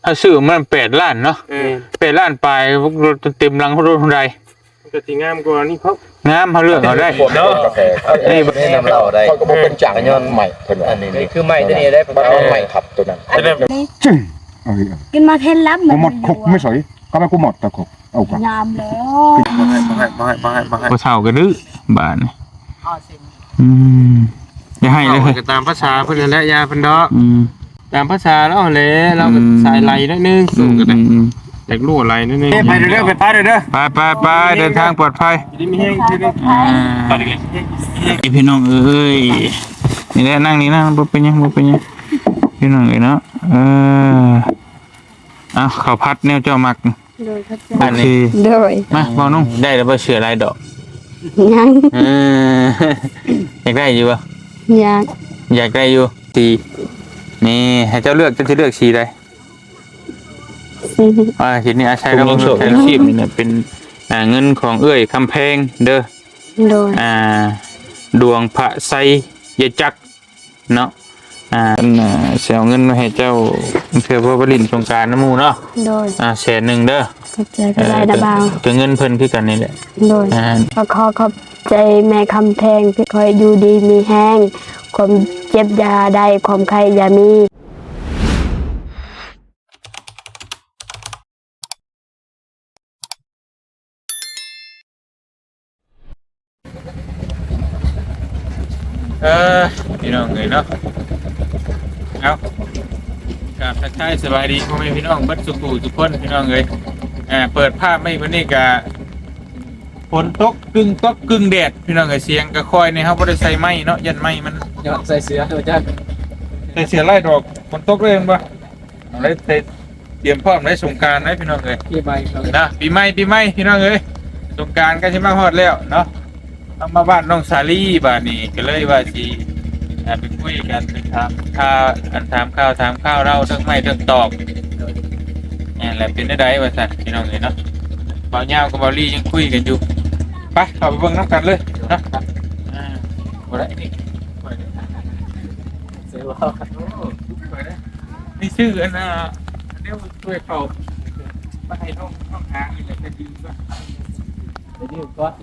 ເອົາຊື້ມັນແປດລ້ານເນາະ ເອີ ແປດລ້ານປາຍ ລົດເຕັມຫຼັງ ລົດຮອນໄດ ມັນກໍຊິງາມກວ່ານີ້ເພາະ ງາມ ເຮົາເລືອກເອົາໄດ້ເນາະ ນີ້ ເຮັດນຳເຮົາໄດ້ ຂ້ອຍກໍບໍ່ເປັນຈັ່ງ ຍ້ອນໄມ້ເພິ່ນວ່າ ອັນນີ້ຄືໄມ້ຕົວນີ້ໄດ້ ມັນເອົາໄມ້ທັບຕົວນັ້ນ ກິນມາເຫັນລຳ ບໍ່ໝົດຄົກ ໄມ່ໃສ່ ກໍໄປກູໝົດຕະຄົກ ເອົາກະ ງາມແລ້ວ ບໍ່ໃຫ້ ບໍ່ໃຫ້ ບໍ່ໃຫ້ ບໍ່ໃຫ້ ບໍ່ໃຫ້ ຜູ້ເຖົ້າກໍດື້ບາດນີ້ ອືມ ຢ່າໃຫ້ເລີຍ ເອົາກໍຕາມພາສາເພິ່ນຫັ້ນແຫຼະ ຢ່າເພິ່ນດອກ ອືມ ຕາມພາສາລາວຫັ້ນແຫຼະ ລາວກໍ ອືມ ສາຍໄຫຼໜ້ອຍໜຶ່ງ ອືມ ສູງກໍໄດ້ ອືມ ອືມ ຢາກຮູ້ໄຫຼໜ້ອຍໜຶ່ງ ໄປເດີ ໄປ ໄປເດີ ໄປ ໄປ ເດີນທາງປອດໄພ ຢູ່ດີມີແຮງ ຢູ່ດີມີແຮງ ອ່າ ຢູ່ດີມີແຮງ ພີ່ນ້ອງເອີຍ ນີ້ແຫຼະ ນັ່ງນີ້ນະ ບໍ່ເປັນຫຍັງ ບໍ່ເປັນຫຍັງ ພີ່ນ້ອງເອີຍເນາະ ເອີ ເອົາ ເຂົ້າຜັດແນວເຈົ້າມັກ ໂດຍ ຂອບໃຈ ໂອເຄ ໂດຍ ມາ ເວົ້າໜຸ່ງ ໄດ້ແລ້ວບໍ່ ເສື້ອລາຍດອກ? ຍັງ ເອີ ຢາກໄດ້ຢູ່ບໍ່? ຢາກ ຢາກໄດ້ຢູ່ ສີ ນີ້ ໃຫ້ເຈົ້າເລືອກ ເຈົ້າຊິເລືອກສີໃດ? ສີ ອ່າ ທີນີ້ອາໄສ ທຸງຍັງໂສດ ແຂນ ຍັງຊີບນີ້ນະ ເປັນ ອ່າ ເງິນຂອງເອື້ອຍຄຳແພງເດີ ໂດຍ ອ່າ ດວງພະໄຊຍະຈັກ ເນາະ ອ່າ ອັນ ອ່າ ຊິເອົາເງິນມາໃຫ້ເຈົ້າ ເພື່ອ ເພື່ອໄປຫຼິ້ນສົງການນຳໝູ່ເນາະ ໂດຍ ອ່າ ແສນໜຶ່ງເດີ ຂອບໃຈຫຼາຍໆ ເອີ ນະບ່າວ ກໍເງິນເພິ່ນຄືກັນນີ້ແຫຼະ ໂດຍ ອ່າ ກໍຂໍຂອບໃຈແມ່ຄຳແພງ ທີ່ຂໍໃຫ້ຢູ່ດີມີແຮງ ຄວາມເຈັບຢ່າໄດ້ ຄວາມໄຂ້ຢ່າມີ. ເອີ ພີ່ນ້ອງເອີຍເນາະ ເອົາ ກາບທັກທາຍສະບາຍດີພໍ່ແມ່ພີ່ນ້ອງເບິດສູ່ຜູ້ສູ່ຄົນ ພີ່ນ້ອງເອີຍ ເປີດພາບມາອີກ ວັນນີ້ກະຝົນຕົກ ກຶ່ງຕົກກຶ່ງແດດ ພີ່ນ້ອງເອີຍ ສຽງກະຄ່ອຍນີ້ ເຮົາບໍ່ໄດ້ໃສ່ໄມເນາະ ຢ້ານໄມມັນ ຍ້ອນໃສ່ເສື້ອ ໃສ່ເສື້ອລາຍດອກ ຝົນຕົກເລີຍແມ່ນບໍ່? ເອົາເລີຍ ໄປຕຽມພ້ອມໃນສົງການໃດພີ່ນ້ອງເອີຍ ປີໃໝ່ເນາະ ປີໃໝ່ ປີໃໝ່ພີ່ນ້ອງເອີຍ ສົງການໃກ້ຊິມາຮອດແລ້ວເນາະ ເຮົາມາບ້ານນ້ອງສາລີບາດນີ້ ກໍເລີຍວ່າຊິ ອ່າ ໄປຄຸຍກັນ ໄປຖາມຂ່າວ ອັນ ຖາມຂ່າວ ຖາມຂ່າວລາວ ເລື່ອງໄມ້ເລື່ອງຕອກ ແມ່ນແຫຼະ ເປັນແນວໃດວ່າຊັ້ນພີ່ນ້ອງເອີຍເນາະ ບ່າວຍາວກັບບ່າວລີຍັງຄຸຍກັນຢູ່ ໄປ ເຂົ້າໄປເບິ່ງນຳກັນເລີຍເນາະ ອ່າ ບໍ່ໄດ້ ນີ້ ໄປເດີ ໄປເດີ ນີ້ຊື້ອັນນ່າ ອັນນີ້ຊ່ວຍເຂົາມາໃຫ້ນ້ອງ ນ້ອງຫານີ້ແຫຼະ ໄປຢືມກ່ອນ ໄປຢືມກ່ອນ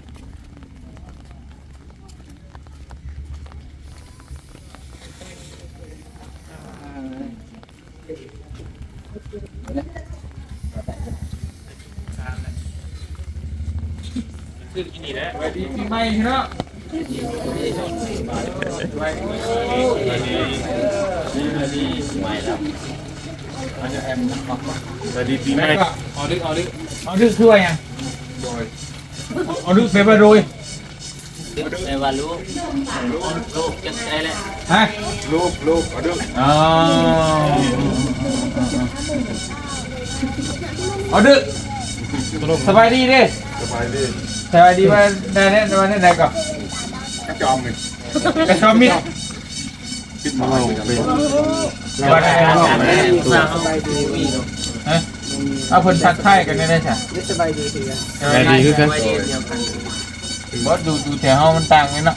ອ່າ ສະບາຍດີປີໃໝ່ເນາະ ສະບາຍດີປີໃໝ່ແລ້ວ ສະບາຍດີປີໃໝ່ ອໍດຶ ອໍດຶ ອໍດຶ ຄືວ່າຫຍັງ? ໂດຍ ອໍດຶ ແປວ່າໂດຍ ແປວ່າລູກ ລູກຈັກໄດ້ແຫຼະ ຮະ ລູກ ລູກ ອໍດຶ ອໍ ອໍດຶ ສະບາຍດີເດ້ ສະບາຍດີ ສະບາຍດີ ວ່າໄດ້ແນວ ວ່າແນວໃດກໍ ກະຈອມມິດ ກະຈອມມິດ ປິດໝາຍ ສະບາຍດີ ຮະ ເອົາ ເພິ່ນທັກທາຍກັນໄດ້ໃດຊະ ສະບາຍດີຄືກັນ ສະບາຍດີຄືກັນ ບໍ່ ຢູ່ ຢູ່ແຖວເຮົາມັນຕ່າງກັນເນາະ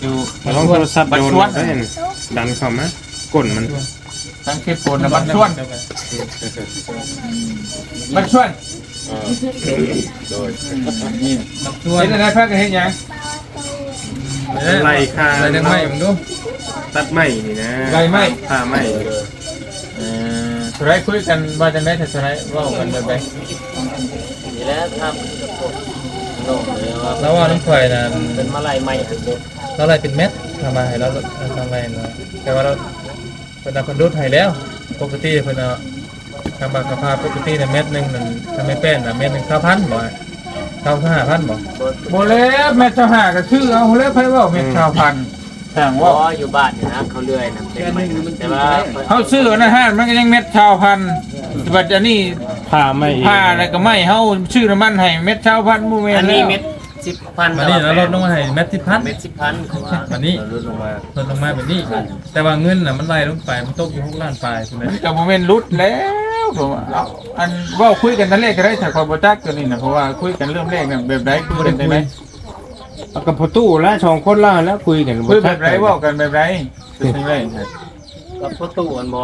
ຢູ່ ລະວັງໂທລະສັບໂດນ ບັນຊວນ ເດ້ ດັນເຂົ້າມາ ກົ້ນມັນ ທາງເຂດໂພນນະ ບັນຊວນ ບັນຊວນ ເອີ ໂດຍ ນີ້ ບັນຊວນ ເຮັດແນວໃດ ພາກັນເຮັດຫຍັງ? ໄລ່ຄ່າ ໄລ່ເລື່ອງໄມ້ເບິ່ງດູ ຕັດໄມ້ນີ້ນະ ໄລ່ໄມ້ ຄ່າໄມ້ ເອີ ເທົ່າໃດ ຄຸຍກັນວ່າຈັ່ງໃດ ເທົ່າໃດ ເວົ້າກັນແບບໃດ? ນີ້ແຫຼະ ຖາມນ້ອງເລີຍວ່າ ລາວເວົ້ານຳຂ້ອຍນະ ເພິ່ນມາໄລ່ໄມ້ ລາວໄລ່ເປັນແມັດ ເຮົາມາໃຫ້ລາວ ລາວໄລ່ນະ ແຕ່ວ່າລາວ ເພິ່ນເອົາ ເພິ່ນຫຼຸດໃຫ້ແລ້ວ ປົກກະຕິເພິ່ນເອົາ ທາງບ້ານເຂົາພາປົກກະຕິນະ ແມັດໜຶ່ງນັ້ນ ທາງແມ່ແປ້ນນະ ແມັດໜຶ່ງຊາວພັນບໍ່ ຊາວຫ້າພັນບໍ່? ບໍ່ແລ້ວ ແມັດຊາວຫ້າກໍຊື້ເອົາແລ້ວ ໃຜເວົ້າແມັດຊາວພັນ ຊ່າງເວົ້າ ບໍ່ ຢູ່ບ້ານນີ້ນະ ເຂົາເລື່ອຍນະ ເປັນໄມ້ນະ ແຕ່ວ່າເຮົາຊື້ນະ ຮ້ານມັນກໍຍັງແມັດຊາວພັນ ບັດອັນນີ້ ຜ້າໄມ້ ຜ້າແລ້ວກໍໄມ້ ເຮົາຊື້ນຳມັນໃຫ້ແມັດຊາວພັນ ບໍ່ແມ່ນ ອັນນີ້ແລ້ວ ແມັດ ສິບພັນ ອັນນີ້ລາວລົດລົງມາໃຫ້ແມັດສິບພັນ ແມັດສິບພັນ ເຂົາວ່າ ອັນນີ້ ລາວລົດລົງມາ ລົດລົງມາແບບນີ້ ແຕ່ວ່າເງິນນະມັນໄຫຼລົງໄປ ມັນຕົກຢູ່ຫົກລ້ານປາຍພຸ້ນນະ ມັນກໍບໍ່ແມ່ນຫຼຸດແລ້ວ ເພາະວ່າ ເອົາ ອັນເວົ້າຄຸຍກັນຕອນແລກກໍໄດ້ ຖ້າຂ້ອຍບໍ່ຈັກຕົວນີ້ນະ ເພາະວ່າຄຸຍກັນເລີ່ມແລກນະ ແບບໃດ ຄຸຍກັນຈັ່ງໃດ ເອົາກັບພໍ່ຕູ້ແລ້ວ ສອງຄົນລາວແລ້ວ ຄຸຍກັນ ຄຸຍແບບໃດ ບໍ່ຈັກ ເວົ້າກັນແບບໃດ ເປັນຈັ່ງໃດ ກັບພໍ່ຕູ້ຫັ້ນບໍ່?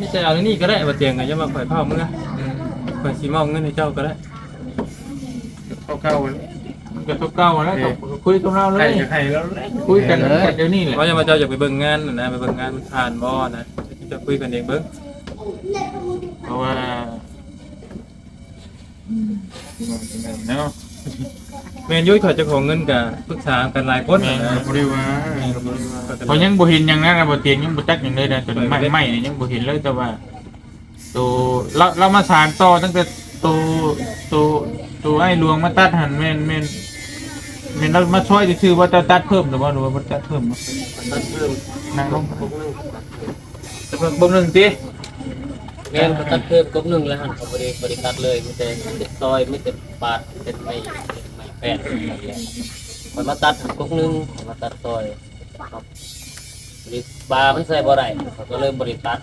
ມີແຕ່ເອົາແນວນີ້ກໍໄດ້ ບໍ່ຕຽງກໍຢ່າວ່າຂ້ອຍເຝົ້າເມືອ ຂ້ອຍຊິມອບເງິນໃຫ້ເຈົ້າກໍໄດ້. ເທົ່າເກົ່າ ມັນກໍເທົ່າເກົ່າແລ້ວ ເອີ ກໍຄຸຍກັບລາວເລີຍ ໃຫ້ກໍໃຫ້ລາວເລີຍ ຄຸຍກັນ ເອີ ກັນດຽວນີ້ແຫຼະ. ວ່າຢ່າວ່າເຈົ້າຢາກໄປເບິ່ງງານຫັ້ນນະ ໄປເບິ່ງງານມັນຜ່ານບໍ່ນະ ເຈົ້າຄຸຍກັນເອງເບິ່ງ ເພາະວ່າ ເນາະ ແມ່ນຢູ່ ຂ້ອຍເຈົ້າຂອງເງິນກະປຶກສາກັນຫຼາຍຄົນ ແມ່ນ ນະ ກໍບໍ່ໄດ້ວ່າ ແມ່ນ ກໍບໍ່ໄດ້ວ່າ ຂ້ອຍຍັງບໍ່ເຫັນຫຍັງນະ ບໍ່ຕຽງ ຍັງບໍ່ຈັກຫຍັງເລີຍນະ ຕົວໄມ້ ໄມ້ນີ້ຍັງບໍ່ເຫັນເລີຍ ແຕ່ວ່າ ໂຕ ລາວ ລາວມາສານຕໍ່ຕັ້ງແຕ່ໂຕ ໂຕ ໂຕອ້າຍຫຼວງມາຕັດຫັ້ນ ແມ່ນ ແມ່ນ ແມ່ນລາວມາຊ່ອຍຊື່ໆ ວ່າເຈົ້າຕັດເພີ່ມຫຼືບໍ່ ຫຼືວ່າບໍ່ຕັດເພີ່ມ? ຕັດເພີ່ມ ນັ່ງລົງ ກົກໜຶ່ງ ຕັດເພີ່ມ ຕັດເພີ່ມກົກໜຶ່ງຕິ? ແມ່ນ ເຂົາຕັດເພີ່ມກົກໜຶ່ງແລ້ວຫັ້ນ ເຂົາບໍ່ໄດ້ ບໍ່ໄດ້ຕັດເລີຍ ມີແຕ່ ມີແຕ່ຊອຍ ມີແຕ່ປາດ ເປັນໄມ້ ໄມ້ແປ້ນ ຂ້ອຍມາຕັດຫັ້ນກົກໜຶ່ງ ຂ້ອຍມາຕັດຊອຍ ບາມັນໃສ່ບໍ່ໄດ້ ເຂົາກໍເລີຍບໍ່ໄດ້ຕັດ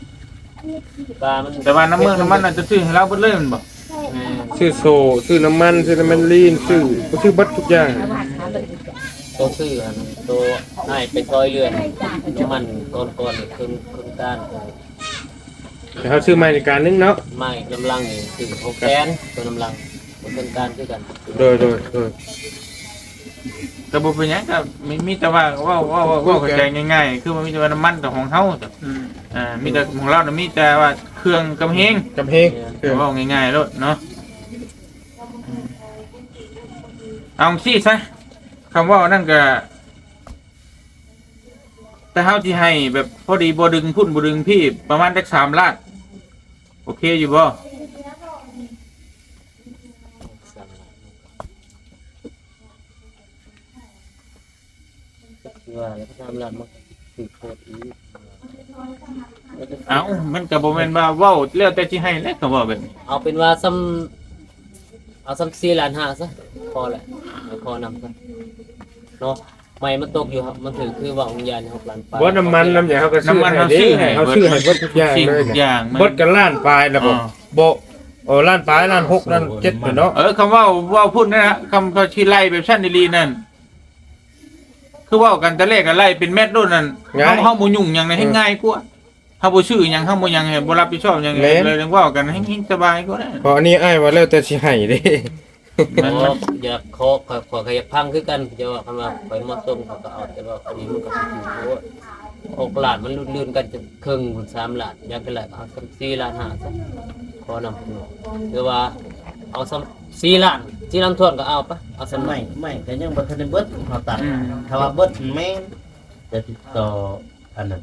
ບາມັນ ແຕ່ວ່ານ້ຳເມືອກນ້ຳມັນນະ ຈະຊື້ໃຫ້ລາວເບິດເລີຍແມ່ນບໍ່? ແມ່ນ ຊື້ໂສ້ ຊື້ນ້ຳມັນ ຊື້ນ້ຳມັນລີນ ຊື້ ຊື້ເບິດທຸກຢ່າງ ໂຕຊື້ຫັ້ນ ໂຕອ້າຍໄປຊ່ອຍເຫຼືອນ້ຳມັນກ່ອນໆ ເຄິ່ງ ເຄິ່ງການ ແຕ່ເຮົາຊື້ໃໝ່ອີກການໜຶ່ງເນາະ ມາອີກນຳຫຼັງນີ້ຊື້ຫົກແສນ ໂຕນຳຫຼັງ ເຄິ່ງການຄືກັນ ໂດຍ ໂດຍ ໂດຍ ກໍບໍ່ເປັນຫຍັງ ກໍມີ ມີແຕ່ວ່າເວົ້າ ເວົ້າ ເວົ້າ ເວົ້າເຂົ້າໃຈງ່າຍໆ ຄືວ່າມີແຕ່ວ່ານ້ຳມັນກໍຂອງເຮົາ ອືມ ອ່າ ມີແຕ່ຂອງລາວນະ ມີແຕ່ວ່າເຄື່ອງກຳແພງ ກຳແພງ ເອີ ເວົ້າງ່າຍໆໂລດເນາະ ເອົາຈັ່ງຊີ້ຊະ ຄຳເວົ້ານັ້ນກໍ ແຕ່ເຮົາຊິໃຫ້ແບບພໍດີ ບໍ່ດຶງພຸ້ນບໍ່ດຶງພີ້ ປະມານຈັກສາມລ້ານ ໂອເຄຢູ່ບໍ່? ຄືວ່າແລ້ວ ສາມລ້ານມັນຖືກໂພດອີກ ເອົ້າ ມັນກໍບໍ່ແມ່ນວ່າເວົ້າແລ້ວແຕ່ຊິໃຫ້ແຫຼະ ຄຳເວົ້າແບບນີ້ ເອົາເປັນວ່າສ່ຳ ເອົາສ່ຳສີ່ລ້ານຫ້າຊະ ພໍແຫຼະ ໃຫ້ພໍນຳຊະເນາະ ໄມ້ມັນຕົກຢູ່ ມັນຖືກ ຄືວ່າອົງຍານຫົກລ້ານປາຍ ບໍ່ ນ້ຳມັນນ້ຳຫຍັງເຮົາກໍຊື້ໃຫ້ເດ້ ນ້ຳມັນເຮົາຊື້ໃຫ້ ເຮົາຊື້ໃຫ້ເບິດທຸກຢ່າງເລີຍນະ ເບິດກັນລ້ານປາຍແລ້ວບໍ່ ເອີ ບໍ່ ເອີ ລ້ານປາຍ ລ້ານຫົກ ລ້ານເຈັດພຸ້ນເນາະ ເອີ ຄຳເວົ້າ ເວົ້າພຸ້ນນະ ຄຳເຂົາຊິໄລ່ແບບຊັ້ນອີ່ຫຼີນັ້ນ ຄືເວົ້າກັນແຕ່ແລກກໍໄລ່ເປັນແມັດໂລດນັ້ນ ເຮົາ ເຮົາບໍ່ຫຍຸ້ງຫຍັງນະ ເຮັດງ່າຍກວ່າ ເຮົາບໍ່ຊື້ຫຍັງ ເຮົາບໍ່ຫຍັງ ໃຫ້ບໍ່ຮັບຜິດຊອບຫຍັງ ແມ່ນ ເລີຍຈັ່ງເວົ້າກັນແຮງ ແຮງສະບາຍກວ່ານັ້ນ ເພາະອັນນີ້ອ້າຍວ່າແລ້ວແຕ່ຊິໃຫ້ເດ້ ມັນ ຢາກຂໍ ຂ້ອຍ ຂ້ອຍກໍຢາກຟັງຄືກັນ ເຈົ້າວ່າຄັນວ່າຂ້ອຍເໝາະສົມ ຂ້ອຍກໍເອົາ ແຕ່ວ່າອັນນີ້ມັນກໍຊິຖືກໂພດ ຫົກລ້ານ ມັນລຸ້ນໆກັນຈະເຄິ່ງພຸ້ນ ສາມລ້ານ ຢ່າງເທົ່າໃດກໍເອົາສ່ຳສີ່ລ້ານຫ້າຊະ ຂໍນຳ ຫຼືວ່າເອົາສ່ຳສີ່ລ້ານ ສີ່ລ້ານຖ້ວນກໍເອົາໄປ ເອົາສ່ຳນັ້ນ ໄມ້ ໄມ້ກໍຍັງບໍ່ທັນໄດ້ເບິດ ເຮົາຕັດ ອືມ ຖ້າວ່າເບິດແມ່ນ ຈະຕິດຕໍ່ອັນນັ້ນ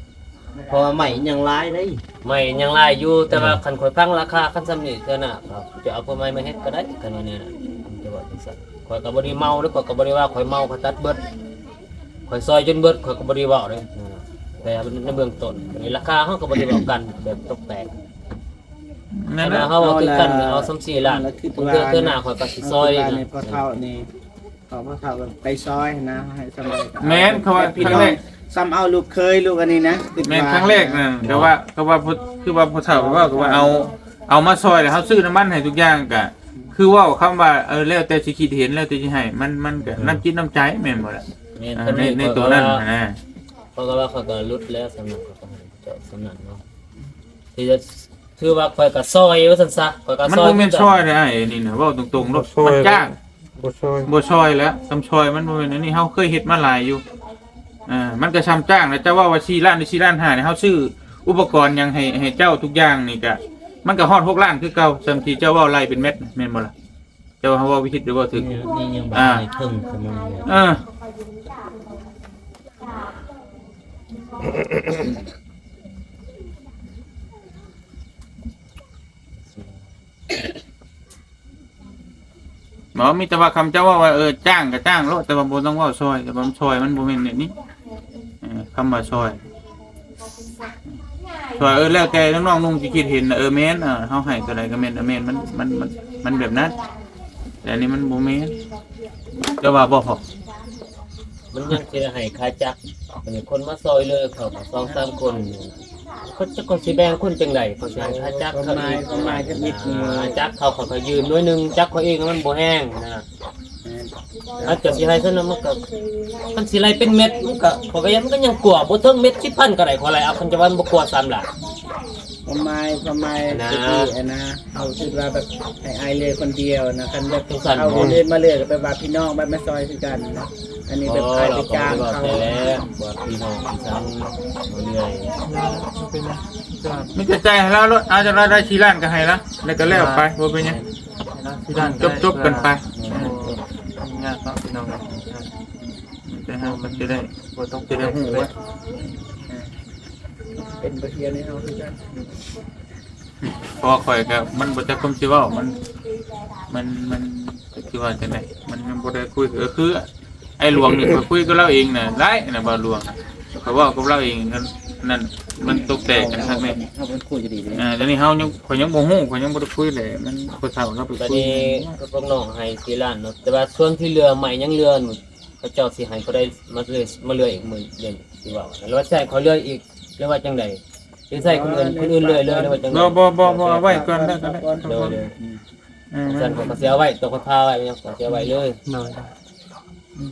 ເພາະວ່າໄມ້ຍັງຫຼາຍເດ້ ໄມ້ຍັງຫຼາຍຢູ່ ແຕ່ວ່າ ອືມ ຄັນຂ້ອຍຟັງລາຄາ ຄັນສ່ຳນີ້ເທື່ອໜ້າ ເຂົາຈະເອົາພວກໄມ້ມາເຮັດກໍໄດ້ ຄັນວ່າແນວນັ້ນ ຈະເວົ້າຈັ່ງຊັ້ນ ຂ້ອຍກໍບໍ່ໄດ້ເມົາເດ້ ຂ້ອຍກໍບໍ່ໄດ້ວ່າຂ້ອຍເມົາ ຂ້ອຍຕັດເບິດ ຂ້ອຍຊອຍຈົນເບິດ ຂ້ອຍກໍບໍ່ໄດ້ເວົ້າເດ້ ແຕ່ໃນເບື້ອງຕົ້ນ ໃນລາຄາເຮົາກໍບໍ່ໄດ້ເວົ້າກັນແບບຕົກແຕກ ນັ້ນແຫຼະ ຄັນວ່າເຮົາເວົ້າຖືກກັນ ເອົາສ່ຳສີ່ລ້ານ ເທື່ອ ເທື່ອໜ້າຂ້ອຍກໍຊິຊອຍ ຄິດວ່ານີ້ ພໍ່ເຖົ້ານີ້ ເພາະພໍ່ເຖົ້າໄປຊອຍນະ ໃຫ້ສ່ຳໃດກໍເອົາ ແມ່ນ ເພາະວ່າຄັ້ງແລກ ສ່ຳເອົາລູກເຂີຍລູກອັນນີ້ນະ ແມ່ນ ຄັ້ງແລກນັ້ນ ກໍວ່າ ກໍວ່າ ຄືວ່າພໍ່ເຖົ້າເວົ້າ ກໍວ່າເອົາ ເອົາມາຊອຍ ແລ້ວເຮົາຊື້ນ້ຳມັນໃຫ້ທຸກຢ່າງ ກໍຄືເວົ້າຄຳວ່າ ເອີ ແລ້ວແຕ່ຊິຄິດເຫັນ ແລ້ວແຕ່ຊິໃຫ້ ມັນ ມັນກໍ ອືມ ນ້ຳຈິດນ້ຳໃຈ ແມ່ນບໍ່ລະ? ແມ່ນ ໃນ ໃນໂຕນັ້ນຫັ້ນນະ ເພາະວ່າຂ້ອຍກໍຫຼຸດແລ້ວ ສ່ຳນັ້ນ ຂ້ອຍກໍໃຫ້ເຈົ້າສ່ຳນັ້ນເນາະ ທີ່ຈະ ຖືວ່າຂ້ອຍກໍຊອຍວ່າຊັ້ນຊະ ຂ້ອຍກໍ ມັນ ຊອຍ ບໍ່ແມ່ນຊອຍເດ້ອ້າຍ ອັນນີ້ນະ ເວົ້າຕົງໆໂລດ ມັນຈ້າງ ບໍ່ຊອຍ ບໍ່ຊອຍແຫຼະ ສ່ຳຊອຍມັນບໍ່ແມ່ນ ອັນນີ້ເຮົາເຄີຍເຮັດມາຫຼາຍຢູ່ ເອີ ມັນກໍສ່ຳຈ້າງແຫຼະ ເຈົ້າເວົ້າວ່າສີ່ລ້ານ ຫຼື ສີ່ລ້ານຫ້ານີ້ ເຮົາຊື້ອຸປະກອນຫຍັງໃຫ້ ໃຫ້ເຈົ້າທຸກຢ່າງນີ້ກະ ມັນກໍຮອດຫົກລ້ານຄືເກົ່າ ສ່ຳທີ່ເຈົ້າເວົ້າໄລ່ເປັນແມັດ ແມ່ນບໍ່ລະ? ເຈົ້າວ່າເຮົາເວົ້າຜິດຫຼືເວົ້າຖືກ? ນີ້ ນີ້ຍັງບໍ່ ອ່າ ທັນໄດ້ເຖິງ ເອີ ບໍ່ ມີແຕ່ວ່າຄຳເຈົ້າເວົ້າວ່າ ເອີ ຈ້າງກໍຈ້າງໂລດ ແຕ່ວ່າບໍ່ຕ້ອງເວົ້າຊອຍ ແຕ່ວ່າມັນຊອຍມັນບໍ່ແມ່ນແນວນີ້ ເອີ ຄຳວ່າຊອຍ ຊອຍ ເອີ ແລ້ວແຕ່ນ້ອງໆນຸ່ງຊິຄິດເຫັນນະ ເອີ ແມ່ນ ເອີ ເຮົາໃຫ້ເທົ່າໃດກໍແມ່ນ ເອີ ແມ່ນ ມັນ ມັນ ມັນ ມັນແບບນັ້ນ ແຕ່ອັນນີ້ມັນບໍ່ແມ່ນ ເຈົ້າວ່າບໍ່ພໍ? ມັນຍັງຊິໄດ້ໃຫ້ຄ່າຈັກ ອັນນີ້ຄົນມາຊ່ອຍເຫຼືອເຂົາກໍສອງສາມຄົນ ເຂົາ ເຂົາຊິແບ່ງຄົນຈັ່ງໃດ ເຂົາຊິໃຫ້ຄ່າຈັກເຂົາອີກ ຄວາມໝາຍ ຄວາມໝາຍທຳອິດນີ້ ຄ່າຈັກເຂົາ ເຂົາກໍຢືມໜ້ອຍໜຶ່ງ ຈັກເຂົາເອງມັນບໍ່ແຮງນະ ແມ່ນ ອາດຈະຊິໃຫ້ຊັ້ນນະ ມັນກໍ ມັນຊິໄລ່ເປັນເມັດ ມັນກໍ ຂ້ອຍກໍຍັງ ມັນກໍຍັງກວ່າບໍ່ເຖິງເມັດສິບພັນກໍໄດ້ ຂ້ອຍໄລ່ເອົາ ຄັນຈະວ່າມັນບໍ່ກວ່າສາມລ້ານ. ຄວາມໝາຍ ຄວາມໝາຍ ນະ ຕະກີ້ຫັ້ນນະ ເຮົາຄິດວ່າແບບໃຫ້ອ້າຍເລືອກຄົນດຽວນະ ຄັນແບບ ຈັ່ງຊັ້ນ ເຮົາ ບໍ່ ເລີຍມາເລືອກກໍແບບວ່າພີ່ນ້ອງແບບມາຊ່ອຍຄືກັນນະ ອັນນີ້ແບບ ໂອ້ ອ້າຍໄປຈ້າງເຂົາ ແຕ່ແລ້ວວ່າພີ່ນ້ອງອີ່ສັງບໍ່ເລື່ອຍ ບໍ່ເປັນຫຍັງ ມີແຕ່ຈ່າຍໃຫ້ລາວໂລດ ເອົາຈາກລາວໄດ້ສີ່ລ້ານກໍໃຫ້ລາວ ແລ້ວກໍແລ້ວໄປ ບໍ່ເປັນຫຍັງ ໃຫ້ລາວສີ່ລ້ານ ຈົບໆກັນໄປ ເອີ ຍາກເນາະພີ່ນ້ອງເນາະ ແຕ່ເຮົາກໍຊິໄດ້ ບໍ່ຕ້ອງ ຊິໄດ້ຮູ້ວ່າ ເປັນບົດຮຽນໃຫ້ເຮົາຄືກັນ. ເພາະວ່າຂ້ອຍກໍ ມັນບໍ່ຈັກຄວາມຊິເວົ້າ ມັນ ມັນ ມັນ ຊິວ່າຈັ່ງໃດ ມັນຍັງບໍ່ໄດ້ຄຸຍ ກໍຄື ອ້າຍຫຼວງນີ້ ຂ້ອຍຄຸຍກັບລາວເອງນະ ໄດ້ນະ ບ່າວຫຼວງນະ ຂ້ອຍເວົ້າກັບລາວເອງ ນັ້ນ ນັ້ນ ມັນຕົກແຕກກັນຄັກແນ່ ເຮົາເປັນຄູ່ຈະດີເດ້ ອ່າ ດຽວນີ້ເຮົາຍັງ ຂ້ອຍຍັງບໍ່ຮູ້ ຂ້ອຍຍັງບໍ່ໄດ້ຄຸຍເລີຍ ມັນຜູ້ເຖົ້າລາວໄປຄຸຍ ບັດນີ້ກໍພວກນ້ອງໃຫ້ສີ່ລ້ານເນາະ ແຕ່ວ່າສ່ວນທີ່ເຫຼືອ ໄມ້ຍັງເຫຼືອ ເຂົາເຈົ້າຊິໃຫ້ຜູ້ໃດມາເລີຍ ມາເລືອກອີກມື້ເດືອນຊິເວົ້າ ຫຼືວ່າຊິໃຫ້ຂ້ອຍເລືອກອີກ ຫຼືວ່າຈັ່ງໃດ ຫຼືໃຫ້ຄົນອື່ນ ຄົນອື່ນເລືອກເລີຍ ຫຼືວ່າຈັ່ງໃດ ບໍ່ ບໍ່ ບໍ່ ບໍ່ ເອົາໄວ້ກ່ອນ ໄດ້ ກໍໄດ້ ໂດຍ ອືມ ເອີ ຊັ້ນຂ້ອຍກໍຊິເອົາໄວ້ ຕົວຂ້ອຍພາໄວ້ ຂ້ອຍຊິເອົາໄວ້ເລີຍ ໂດຍ ອືມ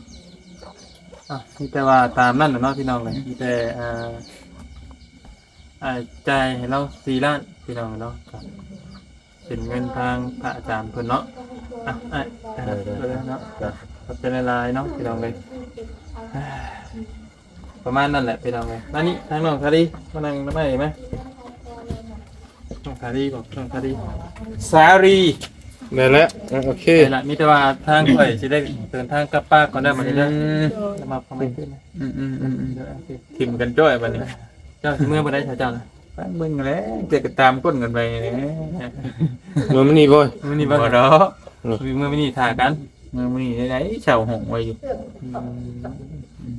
ອ່ະ ມີແຕ່ວ່າຕາມນັ້ນແຫຼະເນາະ ພີ່ນ້ອງເອີຍ ມີແຕ່ ອ່າ ອ່າ ຈ່າຍໃຫ້ລາວສີ່ລ້ານ ພີ່ນ້ອງເນາະ ເປັນເງິນທາງພະອາຈານເພິ່ນເນາະ ອ່ະ ອ້າຍ ໂດຍ ໂດຍ ໂດຍເນາະ ຂອບໃຈຫຼາຍໆເນາະ ພີ່ນ້ອງເອີຍ ປະມານນັ້ນແຫຼະ ພີ່ນ້ອງເອີຍ ມານີ້ ທາງນ້ອງສາລີ ມານັ່ງນຳອ້າຍມາ ນ້ອງສາລີບໍ ນ້ອງສາລີ ສາລີ ແມ່ນແຫຼະ ເອີ ໂອເຄ ໄດ້ລະ ມີແຕ່ວ່າທາງຂ້ອຍຊິໄດ້ເດີນທາງກັບປາກກ່ອນເດີ ບັດນີ້ເດີ ອືມ ແລ້ວມາຄອມເມັນຂຶ້ນ ອືມໆໆ ໂອເຄ ຖິ້ມກັນຈ້ອຍບັດນີ້ ເຈົ້າຊິເມືອບໍ່ໄດ້ ເຈົ້ານະ ໄປເບິ່ງແຫຼະ ແຕ່ກໍຕາມກົ້ນກັນໄປແຫຼະ ເມືອມື້ນີ້ບໍ່ ມື້ນີ້ບໍ່ ບໍ່ດອກ ເອີ ມື້ນີ້ຖ້າກັນ ມື້ ມື້ນີ້ໄດ້ເຊົ່າຫ້ອງໄວ້ຢູ່ ອືມ ອືມ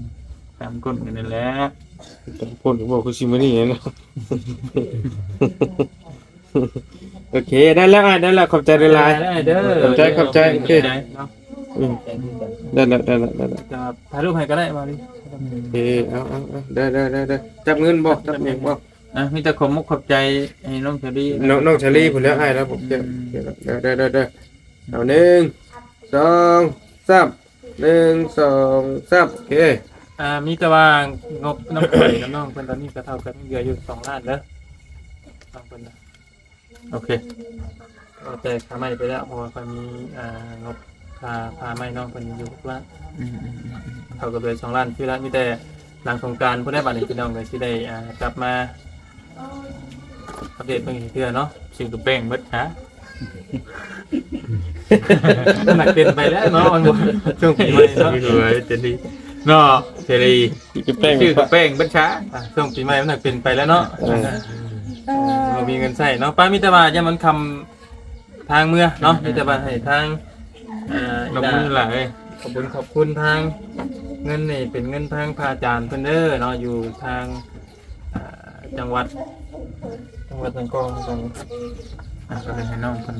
ຕາມກົ້ນກັນນັ້ນແຫຼະ ຕາມກົ້ນກໍບອກຄືຊິມື້ນີ້ແຫຼະເນາະ ໂອເຄ ໄດ້ແລ້ວອ້າຍ ໄດ້ແລ້ວ ຂອບໃຈຫຼາຍໆ ໄດ້ເດີ ຂອບໃຈ ຂອບໃຈ ໂອເຄ ເນາະ ອືມ ໄດ້ແລ້ວ ໄດ້ແລ້ວ ໄດ້ແລ້ວ ຈະຖ່າຍຮູບໃຫ້ກໍໄດ້ ມາດິ ໂອເຄ ເອົາ ເອົາ ເອົາ ໄດ້ ໄດ້ ໄດ້ ໄດ້ ຈັບເງິນບໍ່ ຈັບຫຍັງບໍ່ ອ່ະ ມີແຕ່ຂອບມຸກຂອບໃຈໃຫ້ນ້ອງສາລີ ນ້ອງ ນ້ອງສາລີພຸ້ນແຫຼະ ອ້າຍລາວ ອືມ ເອົາ ໜຶ່ງ ສອງ ສາມ ໜຶ່ງ ສອງ ສາມ ໂອເຄ ອ່າ ມີແຕ່ວ່າງົບນຳຂ້ອຍນຳນ້ອງເພິ່ນຕອນນີ້ກໍເທົ່າກັນ ເຫຼືອຢູ່ສອງລ້ານເດີ ນ້ອງເພິ່ນນະ ໂອເຄ ເອົາແຕ່ຄ່າໄມ້ໄປແລ້ວ ເພາະວ່າຂ້ອຍມີ ອ່າ ງົບຄ່າ ຄ່າໄມ້ນ້ອງເພິ່ນຢູ່ຫົກລ້ານ ອືມໆໆ ເທົ່າກັບເຫຼືອສອງລ້ານຄືລະ ມີແຕ່ຫຼັງສົງການພຸ້ນແຫຼະ ບັດນີ້ພີ່ນ້ອງກໍຊິໄດ້ ອ່າ ກັບມາ ອັບເດດເບິ່ງອີກເທື່ອເນາະ ຊື້ກັບແປ້ງເບິດຫາ ມັນໜັກເກີນໄປແລ້ວເນາະ ມັນບໍ່ ຊ່ວງປີໃໝ່ເນາະ ເອີ ຈະດີເນາະ ເສລີ ຊື້ກັບແປ້ງ ຊື້ກັບແປ້ງເບິດຊະ ອ່າ ຊ່ວງປີໃໝ່ມັນໜັກເກີນໄປແລ້ວເນາະ ເອີ ເອີ ບໍ່ມີເງິນໃຊ້ເນາະ ປ້າ ມີແຕ່ວ່າຢ່າມັນຄຳທາງເມືອເນາະ ມີແຕ່ວ່າໃຫ້ທາງ ອ່າ ຂອບຄຸນຫຼາຍ ຂອບຄຸນ ຂອບຄຸນທາງ ເງິນນີ້ເປັນເງິນທາງພະອາຈານເພິ່ນເດີເນາະ ຢູ່ທາງ ອ່າ ຈັງຫວັດ ຈັງຫວັດຫຍັງກໍ ອ່າ ກໍເລີຍໃຫ້ນ້ອງເພິ່ນ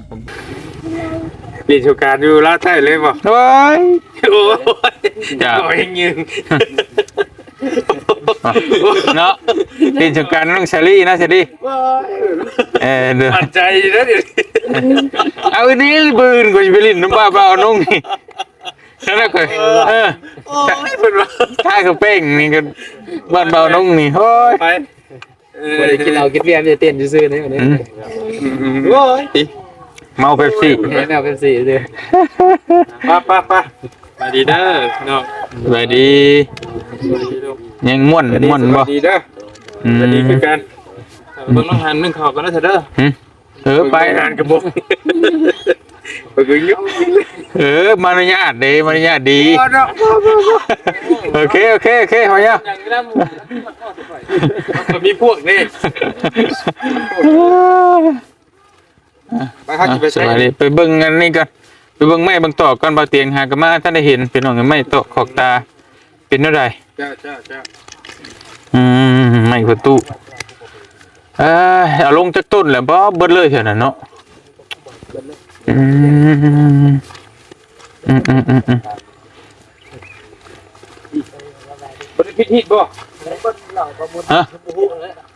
ເປັນສົງການຢູ່ລາວໃຕ້ເລີຍບໍ່? ໂອ້ຍ ໂອ້ຍ ຈ້າ ຂໍໃຫ້ຢືນ ເນາະ ເປັນສົງການນ້ອງສາລີນະ ສາລີ ໂອ້ຍ ເອີ ເດີ ໝັ້ນໃຈເດີ ເອົາອີ່ນີ້ ມື້ອື່ນຂ້ອຍຊິໄປຫຼິ້ນນຳບ່າວ ບ່າວນົງນີ້ ນັ້ນແຫຼະຂ້ອຍ ເອີ ໂອ້ຍ ເພິ່ນວ່າ ຖ້າກະເປ້ງນີ້ກໍບ້ານບ່າວນົງນີ້ ໂອ້ຍ ໄປ ເອີ ບໍ່ໄດ້ກິນເຫຼົ້າກິນເບຍ ມີແຕ່ເຕັ້ນຊື່ໆນີ້ ອືມ ໂອ້ຍ ເມົາເປັບຊີ ເມົາເປັບຊີຊື່ ໄປໆໆ ສະບາຍດີເດີພີ່ນ້ອງ ສະບາຍດີ ຍັງມ່ວນ ມ່ວນບໍ່? ສະບາຍດີເດີ ອືມ ສະບາຍດີຄືກັນ ເບິ່ງນ້ອງຫັນໜຶ້ງເຂົ້າກ່ອນເດີ ເອີ ໄປ ງານກະບໍ່ ເອີ ມາລະຍາດເດ້ ມາລະຍາດດີ ໂອເຄ ໂອເຄ ໂອເຄ ພໍຍາວ ມີພວກນີ້ ໄປຫາກິນໄປໃສ ໄປເບິ່ງອັນນີ້ກ່ອນ ໄປເບິ່ງໄມ້ເບິ່ງຕອກກ່ອນ ບ່າວຕຽງຫາກະມາທັນໄດ້ເຫັນ ພີ່ນ້ອງ ໄມ້ຕອກຂອກຕາ ເປັນແນວໃດ? ເຈົ້າ ເຈົ້າ ເຈົ້າ ອືມ ໄມ້ປະຕູ ເອີ ເອົາລົງຈັກຕົ້ນແລ້ວບໍ່? ເບິດເລີຍແຖວນັ້ນເນາະ ອືມ ອືມ ບໍ່ໄດ້ຜິດຮີດບໍ່? ຮະ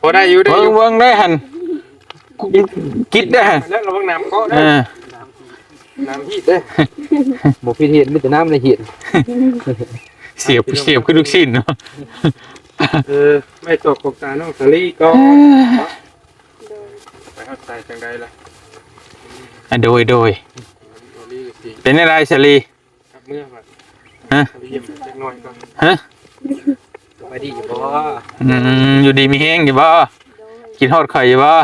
ພໍໄດ້ຢູ່ ໄດ້ຢູ່ ເບິ່ງ ເບິ່ງໄດ້ຫັ້ນ ກິດໄດ້ຫັ້ນ ແລ້ວລະວັງນ້ຳເກາະເດີ ເອີ. ນ້ຳຮີດເດ້ ບໍ່ຜິດຮີດ ມີແຕ່ນ້ຳລະຮີດ. ສຽບ ສຽບຄືລູກຊີ້ນເນາະ. ເອີ ໄມ້ຕອກຂອງຕານ້ອງສາລີກໍ ໄປຮອດໃສຈັ່ງໃດລະ? ອາ ໂດຍ ໂດຍ. ເປັນແນວໃດສາລີ? ກັບເມືອງລະ ຮະ? ໄປຢ້ຽມຈັກໜ້ອຍກ່ອນ. ຮະ? ສະບາຍດີຢູ່ບໍ່? ອືມ ຢູ່ດີມີແຮງຢູ່ບໍ່? ກິນຮອດຂ້ອຍຢູ່ບໍ່?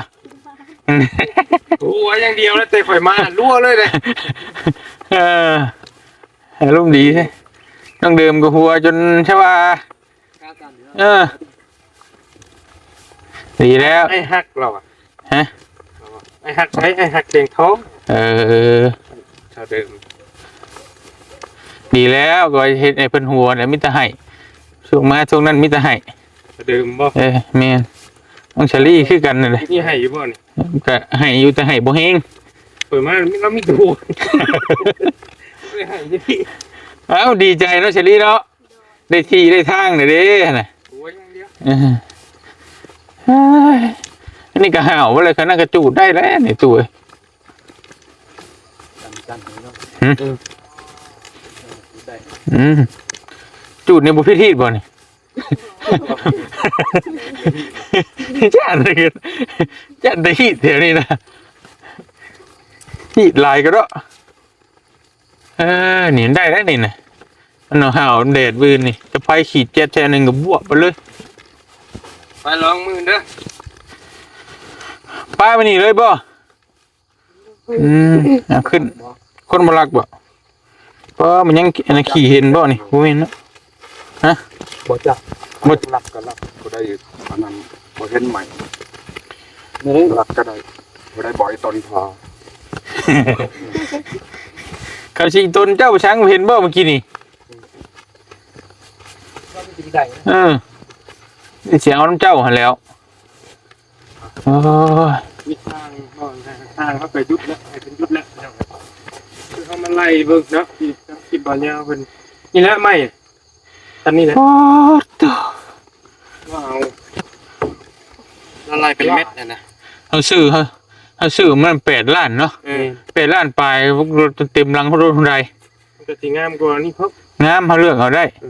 ຫົວຢ່າງດຽວແລ້ວ ແຕ່ຂ້ອຍມາ ຮົ່ວເລີຍເດ້. ເອີ ອາລົມດີເດ້ ນ້ອງເດີມກໍຫົວຈົນຊະວ່າ. ເອີ ດີແລ້ວ ອ້າຍຮັກລາວອະ. ຮະ? ອ້າຍຮັກໃຜ? ອ້າຍຮັກສຽງທອງ. ເອີ ເທົ່າເດີມ. ດີແລ້ວ ກໍເຮັດໃຫ້ເພິ່ນຫົວແຫຼະ ມີແຕ່ໃຫ້. ຊ່ວງມາຊ່ວງນັ້ນມີແຕ່ໃຫ້. ເທົ່າເດີມບໍ່? ເອີ ແມ່ນ. ນ້ອງສາລີຄືກັນນັ້ນແຫຼະ. ມີໃຫ້ຢູ່ບໍ່ນີ້? ກໍໃຫ້ຢູ່ ແຕ່ໃຫ້ບໍ່ແຮງ. ເປີດມາລາວມີແຕ່ຫົວ ບໍ່ໄດ້ໃຫ້ຈັກທີ. ເອົ້າ ດີໃຈເນາະສາລີເນາະ. ໄດ້ທີ່ໄດ້ທາງແລ້ວເດ້ຫັ້ນນະ. ຫົວຢ່າງດຽວ. ເອີ ອັນນີ້ກໍຫ້າວບໍ່ເລີຍ ຄັນນັ້ນກໍຈູດໄດ້ແລ້ວນີ້ຕູ້ເອີຍ. ຈັ່ງໆເນາະ. ຫື? ເອີ ຈູດໄດ້. ອືມ ຈູດນີ້ບໍ່ຜິດຮີດບໍ່ນີ້? ຢ້ານເລີຍ ຢ້ານແຕ່ຮີດແຖວນີ້ນະ ຮີດຫຼາຍກໍເນາະ. ເອີ ນີ້ໄດ້ແລ້ວນີ້ນະ ມັນເອົາຫາວແດດມື້ນີ້ ຈະໄຟຂີດແຈັດແທ້ໜຶ່ງກໍບວບໄປເລີຍ. ໄປລອງມື້ເດີ ໄປມື້ນີ້ເລີຍບໍ່? ອືມ ເອົາຂຶ້ນ ຄົນບໍ່ລັກບໍ່? ບໍ່ ມັນຍັງ ອັນນັ້ນ ຂີ້ເຫັນບໍ່ນີ້? ບໍ່ແມ່ນເນາະ. ຮະ? ບໍ່ຈັກ ບໍ່ລັກກໍລັກ ບໍ່ໄດ້ ອັນນັ້ນ ບໍ່ເຫັນໃໝ່ ລັກກໍໄດ້ ບໍ່ໄດ້ບໍ່ໃຫ້ຕົນພໍ. ເຂົາຊິຕົນເຈົ້າໄປສັງ ເຫັນບໍ່ມື້ກີ້ນີ້? ເອີ ຊິເອົານຳເຈົ້າຫັ້ນແຫຼ້ວ. ໂອ້ຍ ມີທາງ ທາງເຮົາໄປຢຸດແລ້ວ ໃຫ້ເພິ່ນຢຸດແລ້ວ ຄືເຮົາມາໄລ່ເບິ່ງເນາະ ທີ່ ທີ່ບ່ອນຍາວເພິ່ນ ນີ້ແຫຼະໄມ້ ອັນນີ້ແຫຼະ. ໂອ້ໂຕ ວ່າເອົາ ລະລາຍເປັນເມັດຫັ້ນນະ. ເຮົາຊື້ ເຮົາ ເຮົາຊື້ມັນແປດລ້ານເນາະ. ເອີ ແປດລ້ານປາຍ ເຕັມຫຼັງ ເຮົາລົດເທົ່າໃດ? ມັນກໍຊິງາມກວ່ານີ້ເພິ່ນ ງາມ ເຮົາເລືອກເອົາໄດ້. ເອີ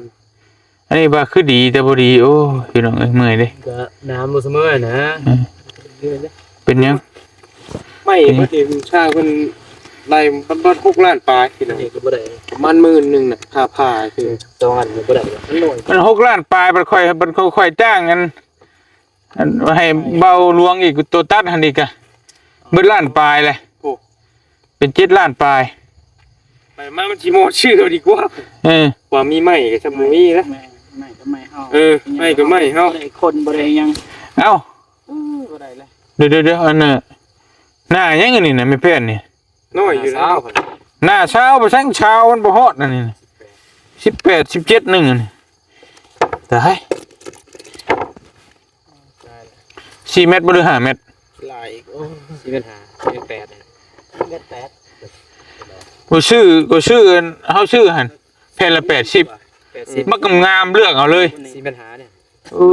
ອັນນີ້ວ່າຄືດີແຕ່ບໍ່ດີ. ໂອ້ຍ ພີ່ນ້ອງເອີຍ ເມື່ອຍເດ້ ກໍນ້ຳບໍ່ສະເໝີນະ. ເອີ ເປັນຫຍັງ? ໄມ້ເບິດນີ້ ຊ່າງເພິ່ນໄລ່ເບິດຫົກລ້ານປາຍ ພີ່ນ້ອງ ນີ້ກໍບໍ່ໄດ້ ປະມານໝື່ນໜຶ່ງນະ ຄ່າຜ່າຄື ສອງອັນກໍບໍ່ໄດ້ ມັນໜ້ອຍ ມັນຫົກລ້ານປາຍ ບັດຂ້ອຍ ບັດຂ້ອຍຈ້າງອັນ ອັນໃຫ້ເບົາຫຼວງອີກ ໂຕຕັດຫັ້ນອີກກະເບິດລ້ານປາຍແຫຼະ. ໂອ້ ເປັນເຈັດລ້ານປາຍ. ໄປມາມັນຊິໝົດຊື່ເອົາດີກວ່າ. ເອີ ວ່າມີໄມ້ກໍຊະບໍ່ມີນະ. ໄມ້ ໄມ້ກໍໄມ້ເຮົາ. ເອີ ໄມ້ກໍໄມ້ເຮົາ. ບໍ່ໄດ້ຄົນບໍ່ໄດ້ຫຍັງ. ເອົ້າ ເອີ ບໍ່ໄດ້ເລີຍ. ດຽວໆໆ ອັນນ່າ ໜ້າຫຍັງອັນນີ້ນະ ແມ່ແຜ່ນນີ້? ນ້ອຍຢູ່ນະ. ໜ້າຊາວ ໜ້າຊາວ ບໍ່ຊັ້ນຊາວມັນບໍ່ຮອດອັນນີ້ນະ. ສິບແປດ ສິບເຈັດ ໜຶ່ງອັນນີ້. ຕາຍ. ສີ່ແມັດບໍ່ ຫຼື ຫ້າແມັດ? ຫຼາຍອີກ. ໂອ້ ສີ່ແມັດຫ້າ ສີ່ແມັດແປດ ສີ່ແມັດແປດ. ບໍ່ຊື້ ບໍ່ຊື້ ເຮົາຊື້ຫັ້ນ ແຜ່ນລະແປດສິບ ແປດສິບ ມັກງາມໆ ເລືອກເອົາເລີຍ. ສີ່ແມັດຫ້ານີ້. ເອີ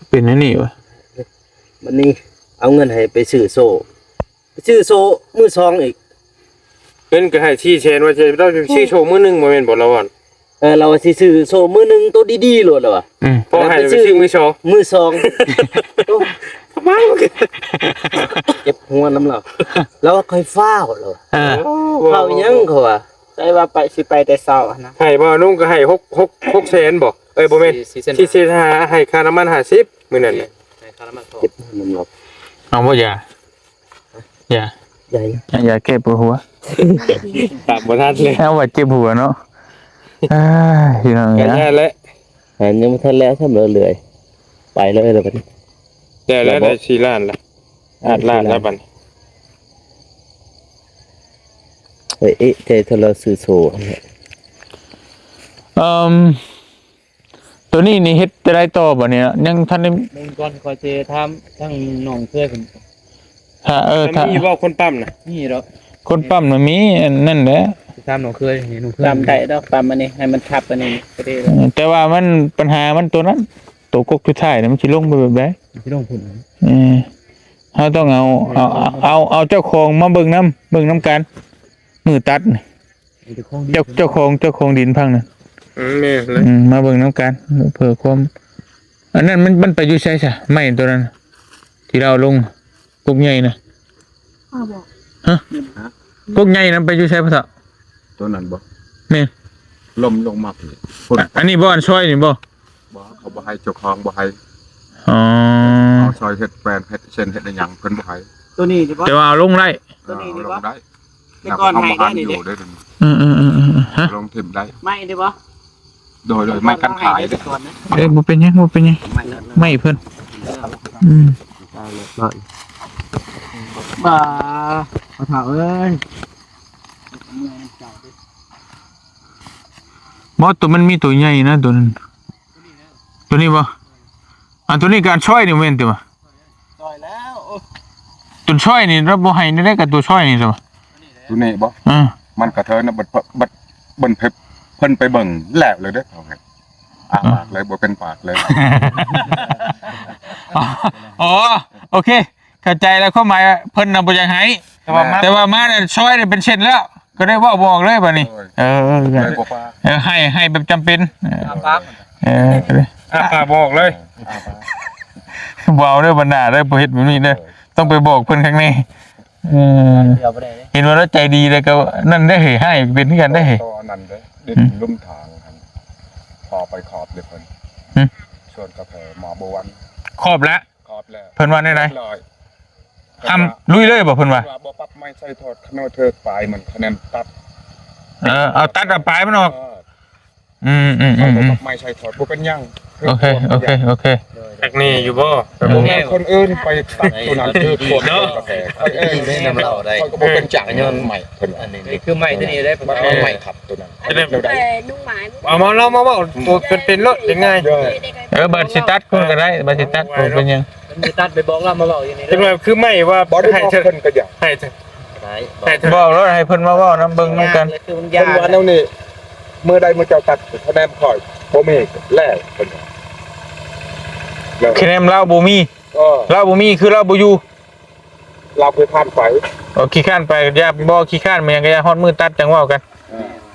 ເປັນອັນນີ້ວະ. ບັດນີ້ເອົາເງິນໃຫ້ໄປຊື້ໂສ້ ໄປຊື້ໂສ້ມືສອງອີກ. ເພິ່ນກໍໃຫ້ສີ່ແສນ ວ່າຈະຕ້ອງຊື້ໂສ້ມືໜຶ່ງ ບໍ່ແມ່ນບໍ່ລາວວ່າ. ເອີ ລາວວ່າຊິຊື້ໂສ້ມືໜຶ່ງໂຕດີໆໂລດລາວວ່າ. ອືມ ພໍໃຫ້ໄປຊື້ມືສອງ ມືສອງ. ໂອ້ ເຈັບຫົວນຳລາວ ລາວວ່າຂ້ອຍຟ້າວລາວວ່າ. ເອີ ໂອ້ ຟ້າວຫຍັງເຂົາວ່າ. ໃສ່ວ່າໄປ ຊິໄປແຕ່ເຊົ້າຫັ້ນນະ. ໃຫ້ບໍ່? ລຸງກໍໃຫ້ຫົກ ຫົກ ຫົກແສນບໍ່? ເອີຍ ບໍ່ແມ່ນ ສີ່ ສີ່ແສນຫ້າ ໃຫ້ຄ່ານ້ຳມັນຫ້າສິບມື້ນັ້ນນະ. ໃຫ້ຄ່ານ້ຳມັນ ເຈັບຫົວນຳລາວ. ເອົາບໍ່ຢາ? ຢາ ຢາ ຢາແກ້ປວດຫົວ. ຕາມບໍ່ທັນເລີຍ ເອົາວ່າເຈັບຫົວເນາະ. ອ້າຍ ພີ່ນ້ອງເອີຍ ກະຍາແຫຼະ ຫາຍັງບໍ່ທັນແລ້ວຊ້ຳ ເລື້ອຍໄປເລີຍລະບັດນີ້. ແລ້ວ ແລ້ວ ໄດ້ສີ່ລ້ານລະ ອາດລ້ານລະບັດນີ້. ເອີ ເອະໃຈເທົ່າລາວຊື້ໂສ້ຫັ້ນແຫຼະ. ເອີ ໂຕນີ້ນີ້ເຮັດຈັ່ງໃດຕໍ່ບັດນີ້ນະ? ຍັງທັນໄດ້ ເບິ່ງກ່ອນ ຂ້ອຍຊິຖາມທາງນ້ອງເຄີຍເພິ່ນ. ຖ້າ ເອີ ຖ້າ ມີບໍ່ຄົນປ້ຳນະ? ມີດອກ ຄົນປ້ຳນະມີ ອັນນັ້ນແຫຼະ. ຊິຖາມນ້ອງເຄີຍ ນີ້ນ້ອງເຄີຍ ປ້ຳໄດ້ດອກ ປ້ຳອັນນີ້ໃຫ້ມັນທັບອັນນີ້ກໍດີແລ້ວ. ເອີ ແຕ່ວ່າມັນ ປັນຫາມັນໂຕນັ້ນ ໂຕກົກສຸດທ້າຍນະ ມັນຊິລົງໄປແບບໃດ? ມັນຊິລົງພຸ້ນ. ເອີ ເຮົາຕ້ອງເອົາ ເອົາ ເອົາ ເອົາເຈົ້າຂອງມາເບິ່ງນຳ ເບິ່ງນຳກັນ ມື້ຕັດນີ້ ເຈົ້າ ເຈົ້າຂອງ ເຈົ້າຂອງດິນພັງນັ້ນ ອືມ ແມ່ນເລີຍ ອືມ ມາເບິ່ງນຳກັນ ເພື່ອຄວາມ ອັນນັ້ນມັນ ມັນໄປຢູ່ໃສຊະ ໄມ້ຕົວນັ້ນ ທີ່ລາວລົງ ກົກໃຫຍ່ນະ ອ້າວ ບໍ່ ຮະ ກົກໃຫຍ່ນະໄປຢູ່ໃສພໍ່ເຖົ້າ? ຕົວນັ້ນບໍ່? ແມ່ນ ລົ້ມລົງມາພຸ້ນ ອັນນີ້ບໍ່? ອັນຊອຍນີ້ບໍ່? ບໍ່ ເຂົາບໍ່ໃຫ້ ເຈົ້າຂອງບໍ່ໃຫ້ ອໍ ເອົາຊອຍເຮັດແປນ ເຮັດເຊັ່ນ ເຮັດອີ່ຫຍັງ ເພິ່ນບໍ່ໃຫ້ ຕົວນີ້ນີ້ບໍ່? ແຕ່ວ່າເອົາລົງໄດ້ ຕົວນີ້ນີ້ບໍ່? ເອົາລົງໄດ້ ແຕ່ກ່ອນໃຫ້ໄດ້ນີ້ເດ້ ເອົາລົງໄດ້ ອືມໆໆ ຮະ ລົງຖິ້ມໄດ້ ໄມ້ນີ້ບໍ່? ໂດຍ ໂດຍ ໄມ້ກັນຂາຍເດ້ ເອີ ບໍ່ເປັນຫຍັງ ບໍ່ເປັນຫຍັງ ໄມ້ເພິ່ນ ອືມ ບໍ່ ພໍ່ເຖົ້າເອີຍ ບໍ່ ຕົວມັນມີຕົວໃຫຍ່ນະ ຕົວນັ້ນ ຕົວນີ້ບໍ່? ອັນຕົວນີ້ການຊອຍນີ້ແມ່ນຕິວະ? ຊອຍແລ້ວ ໂອ້ ຕົວຊອຍນີ້ລາວບໍ່ໃຫ້ແນວໃດກັບຕົວຊອຍນີ້ຊະວະ? ຕົວນີ້ບໍ່? ເອີ ມັນກະເທີນະ ບັດ ບັດ ບັດເພິ່ນ ເພິ່ນໄປເບິ່ງແລ້ວເລີຍເດ້ ເຂົາໃຫ້ ອາປາກເລີຍ ບໍ່ເປັນປາກເລີຍ ອໍ ໂອເຄ ເຂົ້າໃຈແລ້ວ ຄວາມໝາຍວ່າເພິ່ນນະບໍ່ຢາກໃຫ້ ແຕ່ວ່າມາ ແຕ່ວ່າມານະຊອຍນີ້ເປັນເຊັ່ນແລ້ວ ກໍໄດ້ເວົ້າບອກເລີຍບາດນີ້ ໂດຍ ເອີ ເອີ ເລີຍບໍ່ປາກ ເອີ ໃຫ້ ໃຫ້ແບບຈຳເປັນ ເອີ ອາປາກ ເອີ ກໍໄດ້ ອາປາກບອກເລີຍ ບໍ່ເອົາເດີບັນດາເດີ ບໍ່ເຮັດແບບນີ້ເດີ ຕ້ອງໄປບອກເພິ່ນຂ້າງໃນ ເອີ ເອີ ບໍ່ໄດ້ເດ້ ເຫັນວ່າລາວໃຈດີແລ້ວກໍນັ້ນເດ້ ໃຫ້ເປັນຄືກັນເດ້ ຕໍ່ອັນນັ້ນເດ້ ດິນ ອືມ ລຸ່ມທາງຫັ້ນ ພໍໄປຂອບເລີຍເພິ່ນ ຫື ສວນກາແຟໝໍບົວ ຂອບແລ້ວ ຂອບແລ້ວ ເພິ່ນວ່າແນວໃດ? ຮຽບຮ້ອຍ ຄຳລຸຍເລີຍບໍ່ເພິ່ນວ່າ? ເພິ່ນວ່າບໍ່ປັບໄມ້ໃສ່ຖອດ ຂະນ້ອຍເທີກປາຍມັນ ຄະແນນຕັດ ເອີ ເອົາຕັດເອົາປາຍມັນອອກ ເອີ ອືມໆໆ ເອົາໄມ້ໃສ່ຖອດ ບໍ່ເປັນຫຍັງ ໂອເຄ ໂອເຄ ໂອເຄ ຈັກນີ້ຢູ່ບໍ່? ບໍ່ແມ່ນຄົນອື່ນໄປຕັດຕົວນັ້ນ ຄືຄົນເນາະ ເອີ ເອີ ນຳເລົ່າໄດ້ ຂ້ອຍກໍບໍ່ເປັນຈັກ ຍ້ອນໄມ້ເພິ່ນວ່າ ອັນນີ້ຄືໄມ້ຕົວນີ້ໄດ້ ມັນໄມ້ທັບຕົວນັ້ນ ແຕ່ນຸ່ງໝາຍ ເອົາມາ ເຮົາມາເວົ້າຕົວເປັນໆໂລດ ງ່າຍ ເອີ ບາດຊິຕັດຄົນກໍໄດ້ ບາດຊິຕັດບໍ່ເປັນຫຍັງ ມັນຊິຕັດໄປບອກລາວມາເວົ້າຢູ່ນີ້ ຈັກໜ່ອຍຄືໄມ້ວ່າ ບໍ່ໄດ້ບອກເພິ່ນກໍຢ່າ ໃຫ້ ໃຫ້ ບອກໂລດ ໃຫ້ເພິ່ນມາເວົ້ານຳເບິ່ງນຳກັນ ເພິ່ນວ່າແນວນີ້ ເມື່ອໃດໝູ່ເຈົ້າຕັດຄະແນນຂ້ອຍບໍ່ມີແລ້ວ ເພິ່ນວ່າ ຄະແນນລາວບໍ່ມີ ເອີ ລາວບໍ່ມີ ຄືລາວບໍ່ຢູ່ ລາວຂີ້ຄ້ານໄປ ເອີ ຂີ້ຄ້ານໄປ ຢ່າ ບໍ່ຂີ້ຄ້ານແມ່ນຫຍັງກໍຢ່າ ຮອດມື້ຕັດຈັ່ງເວົ້າກັນ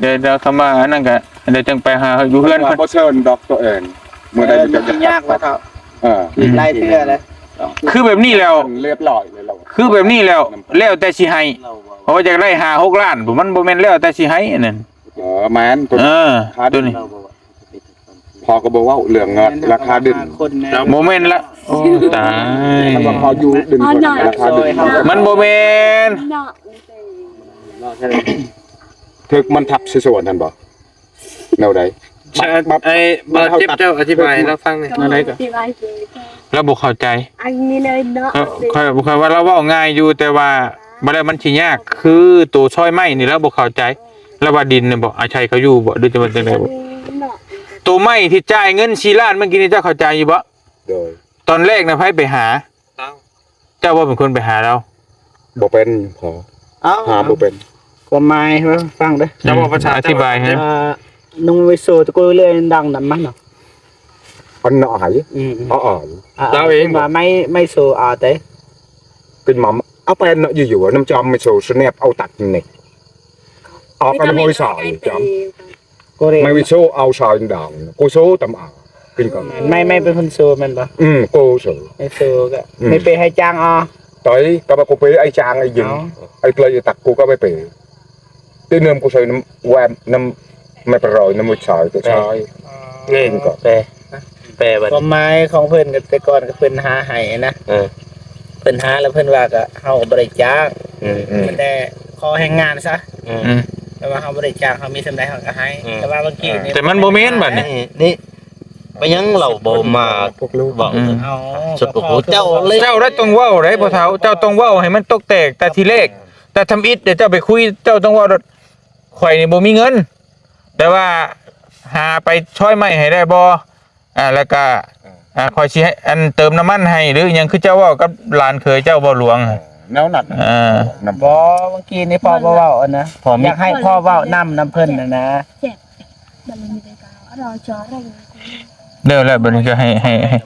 ເອີ ດຽວ ດຽວຄຳວ່າອັນນັ້ນກໍ ດຽວຈັ່ງໄປຫາຢູ່ເຮືອນເພິ່ນ ບໍ່ເຊີນດອກຕົວເອງ ເມື່ອໃດມັນຈະຢາກຕັດ ເອີ ອີກຫຼາຍເທື່ອແລ້ວ ຄືແບບນີ້ແລ້ວ ຮຽບຮ້ອຍແລ້ວ ຄືແບບນີ້ແລ້ວ ແລ້ວແຕ່ຊິໃຫ້ ເພາະວ່າຢາກໄດ້ຫ້າຫົກລ້ານ ມັນບໍ່ແມ່ນແລ້ວແຕ່ຊິໃຫ້ອັນນັ້ນ ເອີ ແມ່ນ ເອີ ຕົວນີ້ ພໍ່ກໍບໍ່ເວົ້າເລື່ອງເງິນ ລາຄາດິນ ບໍ່ແມ່ນລະ ໂອ້ ຕາຍ ຄັນວ່າເຂົາຢູ່ດິນເພິ່ນ ລາຄາດິນ ມັນບໍ່ແມ່ນ ຖືກມັນທັບໃສ່ສວນຫັ້ນບໍ່? ແນວໃດ? ບັດ ບັດ ໄອ້ ບັດເຈັບ ເຈົ້າອະທິບາຍໃຫ້ລາວຟັງແດ່ ແນວໃດກໍ ລາວບໍ່ເຂົ້າໃຈ ອັນນີ້ເລີຍເນາະ ເອີ ຂ້ອຍ ຂ້ອຍວ່າລາວເວົ້າງ່າຍຢູ່ ແຕ່ວ່າ ບໍ່ໄດ້ ມັນຊິຍາກ ຄືໂຕຊອຍໄມ້ນີ້ລາວບໍ່ເຂົ້າໃຈ ລາວວ່າດິນນີ້ບໍ່ອາໄສເຂົາຢູ່ບໍ່ ຫຼືຈະວ່າຈັ່ງໃດບໍ່ ໂຕໄມ້ທີ່ຈ່າຍເງິນສີ່ລ້ານເມື່ອກີ້ນີ້ ເຈົ້າເຂົ້າໃຈຢູ່ບໍ່? ໂດຍ ຕອນແລກນະໃຜໄປຫາ? ເຈົ້າ ເຈົ້າບໍ່ເປັນຄົນໄປຫາລາວ? ບໍ່ເປັນ ພໍ ເອົ້າ ຫາບໍ່ເປັນ ຄວາມໝາຍໃຫ້ຟັງເດີ້ ເຈົ້າເວົ້າພາສາ ອະທິບາຍໃຫ້ ເອີ ນຸ່ງໄວໂຊຕະໂກເລື່ອຍດັງນຳມັນເນາະ ອັນໜ້ອຍ ອືມ ອາ ລາວເອງ ວ່າໄມ້ ໄມ້ໂຊອາເຕ ຂຶ້ນມາເອົາໄປເນາະ ຢູ່ໆ ນຳຈອມໄມ້ໂຊສະແນບເອົາຕັດນີ້ ອອກກັນຫ້ອຍສາຍຈອມ ໄມ້ວິໂຊເອົາສາຍດາງ ໂກໂຊຕຳອາ ຂຶ້ນກ່ອນ ໄມ້ ໄມ້ເປັນຄົນໂຊແມ່ນບໍ່? ອືມ ໂກໂຊ ໄມ້ໂຊກໍ ອືມ ໄມ້ເປໃຫ້ຈ້າງອາ ໄຕ ກໍວ່າໂກເປໄອ້ຈ້າງໄອ້ຍິງ ເອົ້າ ໄອ້ເກລຍໄອ້ຕັກ ໂກກໍໄມ້ເປ ເຕເນີມໂກໃສ່ນຳແວມ ນຳ ແມ່ປະຣອຍ ນຳໝົດຊາຍ ໂຕຊາຍ ເອີ ນີ້ກໍ ແປ ແປບັດ ຄວາມໝາຍຂອງເພິ່ນກໍແຕ່ກ່ອນກໍເພິ່ນຫາໃຫ້ນະ ເອີ ເພິ່ນຫາແລ້ວເພິ່ນວ່າກໍເຮົາກໍບໍ່ໄດ້ຈ້າງ ອືມໆ ແຕ່ຂໍແຮງງານຊະ ອືມ ແຕ່ວ່າເຮົາບໍ່ໄດ້ຈ້າງ ເຮົາມີສ່ຳໃດເຮົາກໍໃຫ້ ອືມ ແຕ່ວ່າບາງທີນີ້ ແຕ່ມັນບໍ່ແມ່ນບັດນີ້ ນີ້ ເປັນຫຍັງລາວບໍ່ມາເວົ້າ ອືມ ເອົາ ສົດພະຄູເຈົ້າເລີຍ ເຈົ້າໄດ້ຕ້ອງເວົ້າໄດ໋ພໍ່ເຖົ້າ ເຈົ້າຕ້ອງເວົ້າໃຫ້ມັນຕົກແຕກແຕ່ທີແລກ ແຕ່ທຳອິດເຈົ້າໄປຄຸຍ ເຈົ້າຕ້ອງເວົ້າ ຂ້ອຍນີ້ບໍ່ມີເງິນ ແຕ່ວ່າຫາໄປຊອຍໄມ້ໃຫ້ໄດ້ບໍ່? ອ່າ ແລ້ວກະ ອ່າ ຂ້ອຍຊິໃຫ້ ອັນ ເຕີມນ້ຳມັນໃຫ້ ຫຼືຫຍັງ ຄືເຈົ້າເວົ້າກັບຫຼານເຂີຍເຈົ້າບໍ່ຫຼວງ ເອີ ແນວນັ້ນ ເອີ ນຳ ບໍ່ ເມື່ອກີ້ນີ້ພໍ່ບໍ່ເວົ້າອັນນະ ຢາກໃຫ້ພໍ່ເວົ້ານຳ ນຳເພິ່ນຫັ້ນນະ ແລ້ວ ແລ້ວບັດນີ້ກໍໃຫ້ ໃຫ້ ໃຫ້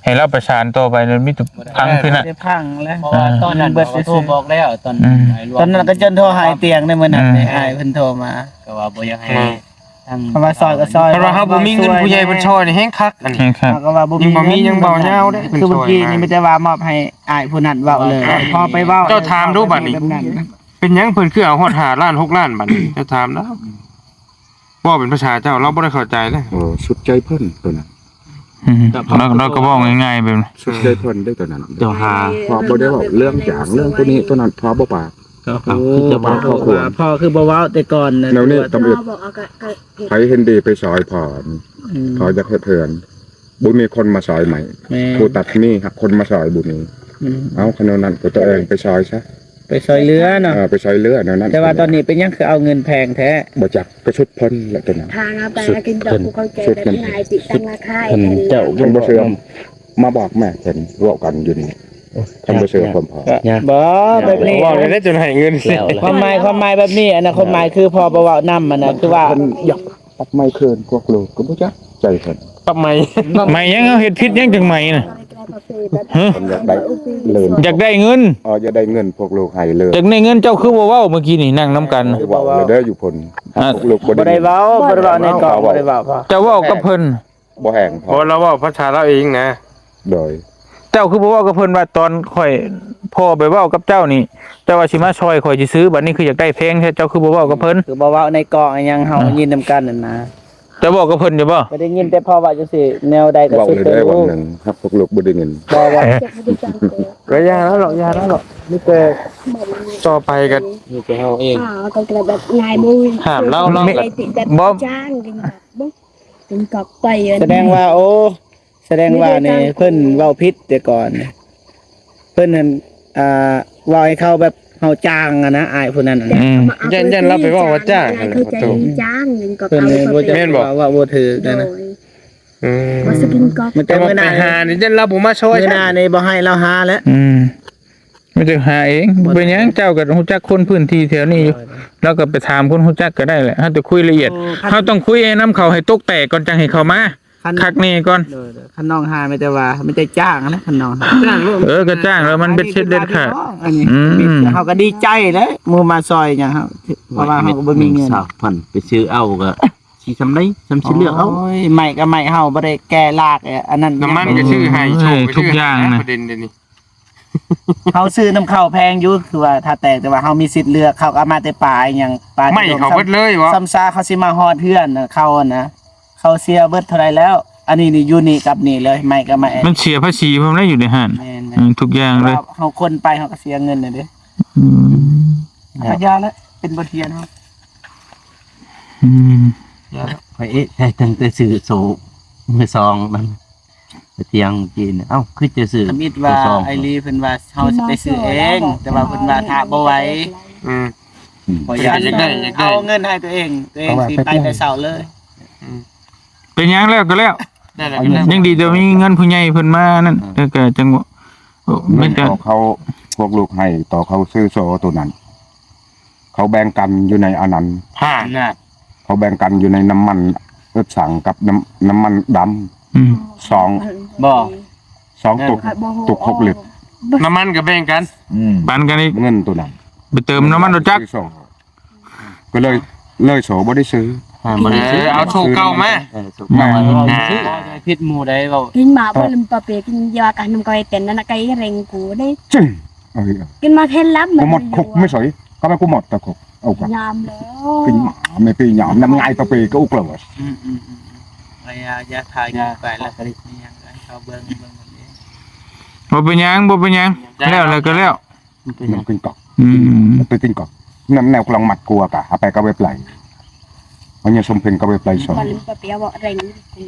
ໃຫ້ລາວປະສານຕໍ່ໄປ ແລ້ວມີແຕ່ພັງຄືນັ້ນ ໄດ້ພັງແລ້ວ ເພາະວ່າຕອນນັ້ນ ເບິດ ເຂົາກໍໂທບອກແລ້ວ ຕອນ ອືມ ຕອນນັ້ນກໍຈົນໂທຫາອ້າຍຕຽງໄດ້ມື້ນັ້ນ ອືມ ອ້າຍເພິ່ນໂທມາ ກໍວ່າບໍ່ຢາກໃຫ້ ອືມ ທາງ ເພາະວ່າຊອຍກໍຊອຍ ເພາະວ່າເຮົາບໍ່ມີເງິນ ຜູ້ໃຫຍ່ເພິ່ນຊ່ອຍນີ້ແຮງຄັກ ອັນນີ້ ແຮງຄັກ ເຮົາກໍວ່າບໍ່ມີ ຍັງບໍ່ມີເງິນ ຍັງເວົ້າຍາວເດ້ ເພິ່ນຊ່ອຍ ເມື່ອກີ້ນີ້ມີແຕ່ວ່າມອບໃຫ້ອ້າຍຜູ້ນັ້ນເວົ້າເລີຍ ອ່າ ພໍໄປເວົ້າ ເຈົ້າຖາມດູບັດນີ້ ແບບນັ້ນນະ ເປັນຫຍັງເພິ່ນຄືເອົາຮອດຫ້າລ້ານ ຫົກລ້ານ ບັດນີ້ ເຈົ້າຖາມລາວ ເວົ້າເປັນພາສາເຈົ້າ ລາວບໍ່ໄດ້ເຂົ້າໃຈເດ້. ໂອ້ ສຸດໃຈເພິ່ນຕົວນັ້ນ ອືມ ແລ້ວ ແລ້ວກໍເວົ້າງ່າຍໆແບບນັ້ນ ສຸດໃຈເພິ່ນເດ້ຕົວນັ້ນ ເຈົ້າຫາ ພໍ່ບໍ່ໄດ້ເວົ້າເລື່ອງຈາງເລື່ອງຕົວນີ້ຕົວນັ້ນ ພໍ່ບໍ່ປາກ ກໍຄືຈະບອກວ່າພໍ່ຄືບໍ່ເວົ້າແຕ່ກ່ອນນະ ແນວນີ້ຕຳອິດ ໃຜເຫັນດີໄປຊ່ອຍພໍ່ ອືມ ພໍ່ຢາກເຮັດເຮືອນ ບໍ່ມີຄົນມາຊ່ອຍໃໝ່ ແມ່ນ ຜູ້ຕັດມີຫາກຄົນມາຊ່ອຍບໍ່ມີ ອືມ ເອົາ ຄັນແນວນັ້ນກໍຕົວເອງໄປຊ່ອຍຊະ ໄປຊ່ອຍເຫຼືອເນາະ ເອີ ໄປຊ່ອຍເຫຼືອແນວນັ້ນ ແຕ່ວ່າຕອນນີ້ເປັນຫຍັງຄືເອົາເງິນແພງແທ້? ບໍ່ຈັກ ກໍສຸດເພິ່ນແຫຼະຕົວນັ້ນ ທາງເຮົາໄປ ສຸດ ຫາກິນດອກ ເພິ່ນ ຜູ້ເຂົ້າໃຈ ເພິ່ນ ແບບງ່າຍ ເພິ່ນເຈົ້າ ຄັນບໍ່ເຊື່ອ ມາບອກແມ່ເພິ່ນ ເວົ້າກັນຢູ່ນີ້ ໂອ້ຍ ຄັນບໍ່ເຊື່ອ ຍາກ ຄວາມພໍ ຍາກ ບໍ່ ແບບນີ້ ເວົ້າໄດ້ຈົນໃຫ້ເງິນ ແລ້ວ ຄວາມໝາຍ ຄວາມໝາຍແບບນີ້ ອັນນັ້ນ ຄວາມໝາຍຄືພໍ່ບໍ່ເວົ້ານຳ ອັນນັ້ນຄືວ່າ ຢາກ ປັບໃໝຄືນ ພວກລູກກໍບໍ່ຈັກໃຈເພິ່ນ ປັບໃໝ ໃໝຫຍັງ? ເຮົາເຮັດຜິດຫຍັງຈັ່ງໃໝນະ? ຮະ? ເພິ່ນຢາກໄດ້ເລີນ ຢາກໄດ້ເງິນ ເອີ ຢາກໄດ້ເງິນ ພວກລູກໃຫ້ເລີນ ຢາກໄດ້ເງິນ ເຈົ້າຄືບໍ່ເວົ້າເມື່ອກີ້ນີ້ ນັ່ງນຳກັນ ເວົ້າແລ້ວເດີຢູ່ພຸ້ນ ອ່າ ພວກລູກບໍ່ໄດ້ ບໍ່ໄດ້ເວົ້າ ບໍ່ໄດ້ເວົ້າໃນກ້ອງ ບໍ່ໄດ້ເວົ້າ ເຈົ້າເວົ້າກັບເພິ່ນ ບໍ່ແຮງພໍ ບໍ່ ລາວເວົ້າພາສາລາວເອງນະ ໂດຍ ເຈົ້າຄືບໍ່ເວົ້າກັບເພິ່ນວ່າຕອນຂ້ອຍ ພໍ່ໄປເວົ້າກັບເຈົ້ານີ້ ເຈົ້າວ່າຊິມາຊ່ອຍຂ້ອຍຊື່ໆ ບັດນີ້ຄືຢາກໄດ້ແພງແທ້ ເຈົ້າຄືບໍ່ເວົ້າກັບເພິ່ນ ຄືບໍ່ເວົ້າໃນກ້ອງອີຫຍັງ ເຮົາ ອ່າ ຍິນນຳກັນນັ້ນນະ ເຈົ້າເວົ້າກັບເພິ່ນຢູ່ບໍ່? ກໍໄດ້ຍິນແຕ່ພໍ່ເວົ້າຈັ່ງຊີ້ ແນວໃດກໍສຸດແຕ່ລູກ ເວົ້າເລີຍເດີ ວັນໜຶ່ງ ຮັກພວກລູກບໍ່ໄດ້ຍິນ ບໍ່ ບໍ່ ກໍຢ່າແລ້ວດອກ ຢ່າແລ້ວດອກ ມີແຕ່ຕໍ່ໄປກໍ ມີແຕ່ເຮົາເອງ ອ່າ ກໍແບບງ່າຍ ບໍ່ ຫ້າມລາວເນາະ ແບບ ບໍ່ ຈ້າງກັນແບບ ເປັນກອກໄປ ສະແດງວ່າ ໂອ້ ສະແດງວ່ານີ້ເພິ່ນເວົ້າຜິດແຕ່ກ່ອນ ເພິ່ນນັ້ນ ອ່າ ເວົ້າໃຫ້ເຂົາແບບເຮົາຈ້າງຫັ້ນນະ ອ້າຍຜູ້ນັ້ນນະ ອືມ ຢ້ານ ຢ້ານລາວໄປເວົ້າວ່າຈ້າງຫັ້ນແຫຼະ ເຂົາເຈົ້າຈ້າງ ເພິ່ນບໍ່ຈັກ ແມ່ນບໍ່ ເວົ້າ ເວົ້າບໍ່ຖືກຫັ້ນນະ ໂດຍ ອືມ ວ່າຊິກິນກອກ ແຕ່ວ່າໄປຫານີ້ຢ້ານລາວບໍ່ມາຊ່ອຍ ມື້ໜ້ານີ້ບໍ່ໃຫ້ລາວຫາແລ້ວ ອືມ ມີແຕ່ຫາເອງ ບໍ່ເປັນຫຍັງ ເຈົ້າກໍຮູ້ຈັກຄົນພື້ນທີ່ແຖວນີ້ຢູ່ ໂດຍ ລາວກໍໄປຖາມຄົນຮູ້ຈັກກໍໄດ້ແຫຼະ ເຮົາຈະຄຸຍລະອຽດ ໂອ້ ເຮົາຕ້ອງຄຸຍໃຫ້ນຳເຂົາໃຫ້ຕົກແຕກກ່ອນ ຈັ່ງໃຫ້ເຂົາມາ ຄັນ ຄັກແນ່ກ່ອນ ໂດຍໆ ຄັນນ້ອງຫາມີແຕ່ວ່າ ມີແຕ່ຈ້າງນະ ຄັນນ້ອງຫາ ຈ້າງໂລດ ເອີ ກໍຈ້າງແລ້ວ ມັນເບັດເສັດເດັດຂາດ ອັນນີ້ ອືມ ເຮົາກໍດີໃຈແຫຼະ ໝູ່ມາຊ່ອຍຫຍັງເຮົາ ເພາະວ່າເຮົາກໍບໍ່ມີເງິນ ຊາວພັນ ໄປຊື້ເອົາກໍຊິສ່ຳໃດ ສ່ຳຊິເລືອກເອົາ ໂອ້ຍ ໄມ້ກໍໄມ້ ເຮົາບໍ່ໄດ້ແກ່ລາກ ອັນນັ້ນ ນ້ຳມັນກໍຊື້ໃຫ້ ໂຊກກໍຊື້ໃຫ້ ເອີ ທຸກຢ່າງນະ ປະເດັນດຽວນີ້ ເຮົາຊື້ນຳເຂົາແພງຢູ່ ຄືວ່າຖ້າແຕກ ແຕ່ວ່າເຮົາມີສິດເລືອກ ເຂົາກໍເອົາມາແຕ່ປ່າອີ່ຫຍັງ ປ່າ ໄມ້ເຂົາເບິດເລີຍບໍ? ຊຳຊາເຂົາຊິມາຮອດເຮືອນເຂົາຫັ້ນນະ ເຂົາເສຍເບິດເທົ່າໃດແລ້ວ ອັນນີ້ນີ້ຢູ່ນີ້ກັບນີ້ເລີຍ ໄມ້ກັບໄມ້ ມັນເສຍພາສີພ້ອມໄດ໋ ຢູ່ໃນຮ້ານ ແມ່ນໆ ອືມ ທຸກຢ່າງເລີຍ ເຮົາຄົນໄປເຮົາກໍເສຍເງິນນະເດ້ ອືມ ກໍຢ່າແຫຼະ ເປັນບົດຮຽນເຮົາ ອືມ ຢ່າແຫຼະ ຂ້ອຍເອະໃຈຕັ້ງແຕ່ຊື້ໂສ້ມືສອງນັ້ນ ໄປຕຽງກີ້ນີ້ ເອົ້າ ຄືຈະຊື້ ທຳອິດວ່າ ໂຕສອງ ໄອລີເພິ່ນວ່າເຮົາຊິໄປຊື້ເອງ ແຕ່ວ່າເພິ່ນວ່າຖ້າບໍ່ໄຫວ ອືມ ຂ້ອຍຢາກ ຢາກໄດ້ ຢາກໄດ້ ເອົາເງິນໃຫ້ຕົວເອງ ຕົວເອງຊິໄປແຕ່ເຊົ້າເລີຍ ອືມ ເປັນຫຍັງແລ້ວກໍແລ້ວ ໄດ້ແລ້ວກໍແລ້ວ ຍັງດີແຕ່ມີເງິນຜູ້ໃຫຍ່ເພິ່ນມານັ້ນ ເອີ ແລ້ວກໍຈັ່ງ ໂອ້ ແມ່ນ ແມ່ນແຕ່ ຕໍ່ເຂົາ ພວກລູກໃຫ້ ຕໍ່ເຂົາຊື້ໂສ້ໂຕນັ້ນ ເຂົາແບ່ງກັນຢູ່ໃນອັນນັ້ນ ເຂົາແບ່ງກັນຢູ່ໃນນ້ຳມັນເອັດສັງກັບນ້ຳ ນ້ຳມັນດຳ ອືມ ສອງ ບໍ່ ສອງຕຸກ ຕຸກຫົກລິດ ນ້ຳມັນກໍແບ່ງກັນ ອືມ ປັນກັນອີກ ເງິນໂຕນັ້ນ ໄປເຕີມນ້ຳມັນລົດຈັກ ກໍເລີຍ ເລີຍໂສບໍ່ໄດ້ຊື້ ເອີ ບໍ່ໄດ້ຊື້ ເອີ ເອົາໂຊເກົ່າມາ ເອີ ໂຊເກົ່າມາ ຜິດໝູ່ໃດເວົ້າ ກິນໝາບໍ່ລືມປາເປ ກິນຢາກັນນຳໄກ່ເຕັນນັ້ນນະ ໄກ່ເລັ່ງກູເດ້ ຈຶ່ງ ເອີ ກິນໝາກເຫັນລຳ ບໍ່ໝົດຄົກ ໄມ່ໃສ່ ກໍໄປກູໝົດຕະຄົກ ເອົາກັນຍາມແລ້ວ ກິນໝາ ໄມ່ໄປຍາມນຳງ່າຍຕະເປກໍອຸກແລ້ວ ອືມໆ ໄປຢາ ຢາຖ່າຍ ຢາ ໄປລະ ເຂົາເບິ່ງ ເບິ່ງເອງ ບໍ່ເປັນຫຍັງ ບໍ່ເປັນຫຍັງ ແລ້ວ ແລ້ວກໍແລ້ວ ມັນເປັນຫຍັງ? ມັນກິນກອກ ອືມ ມັນໄປກິນກອກ ນຳແນວກະລັງມັດກົວກະ ເອົາໄປກະເວັບໄຫຼ ເອົາຍາສົມເພັງກະເວັບໄຫຼສອງ ບໍ່ລືມປະເປຍເວົ້າແຮງ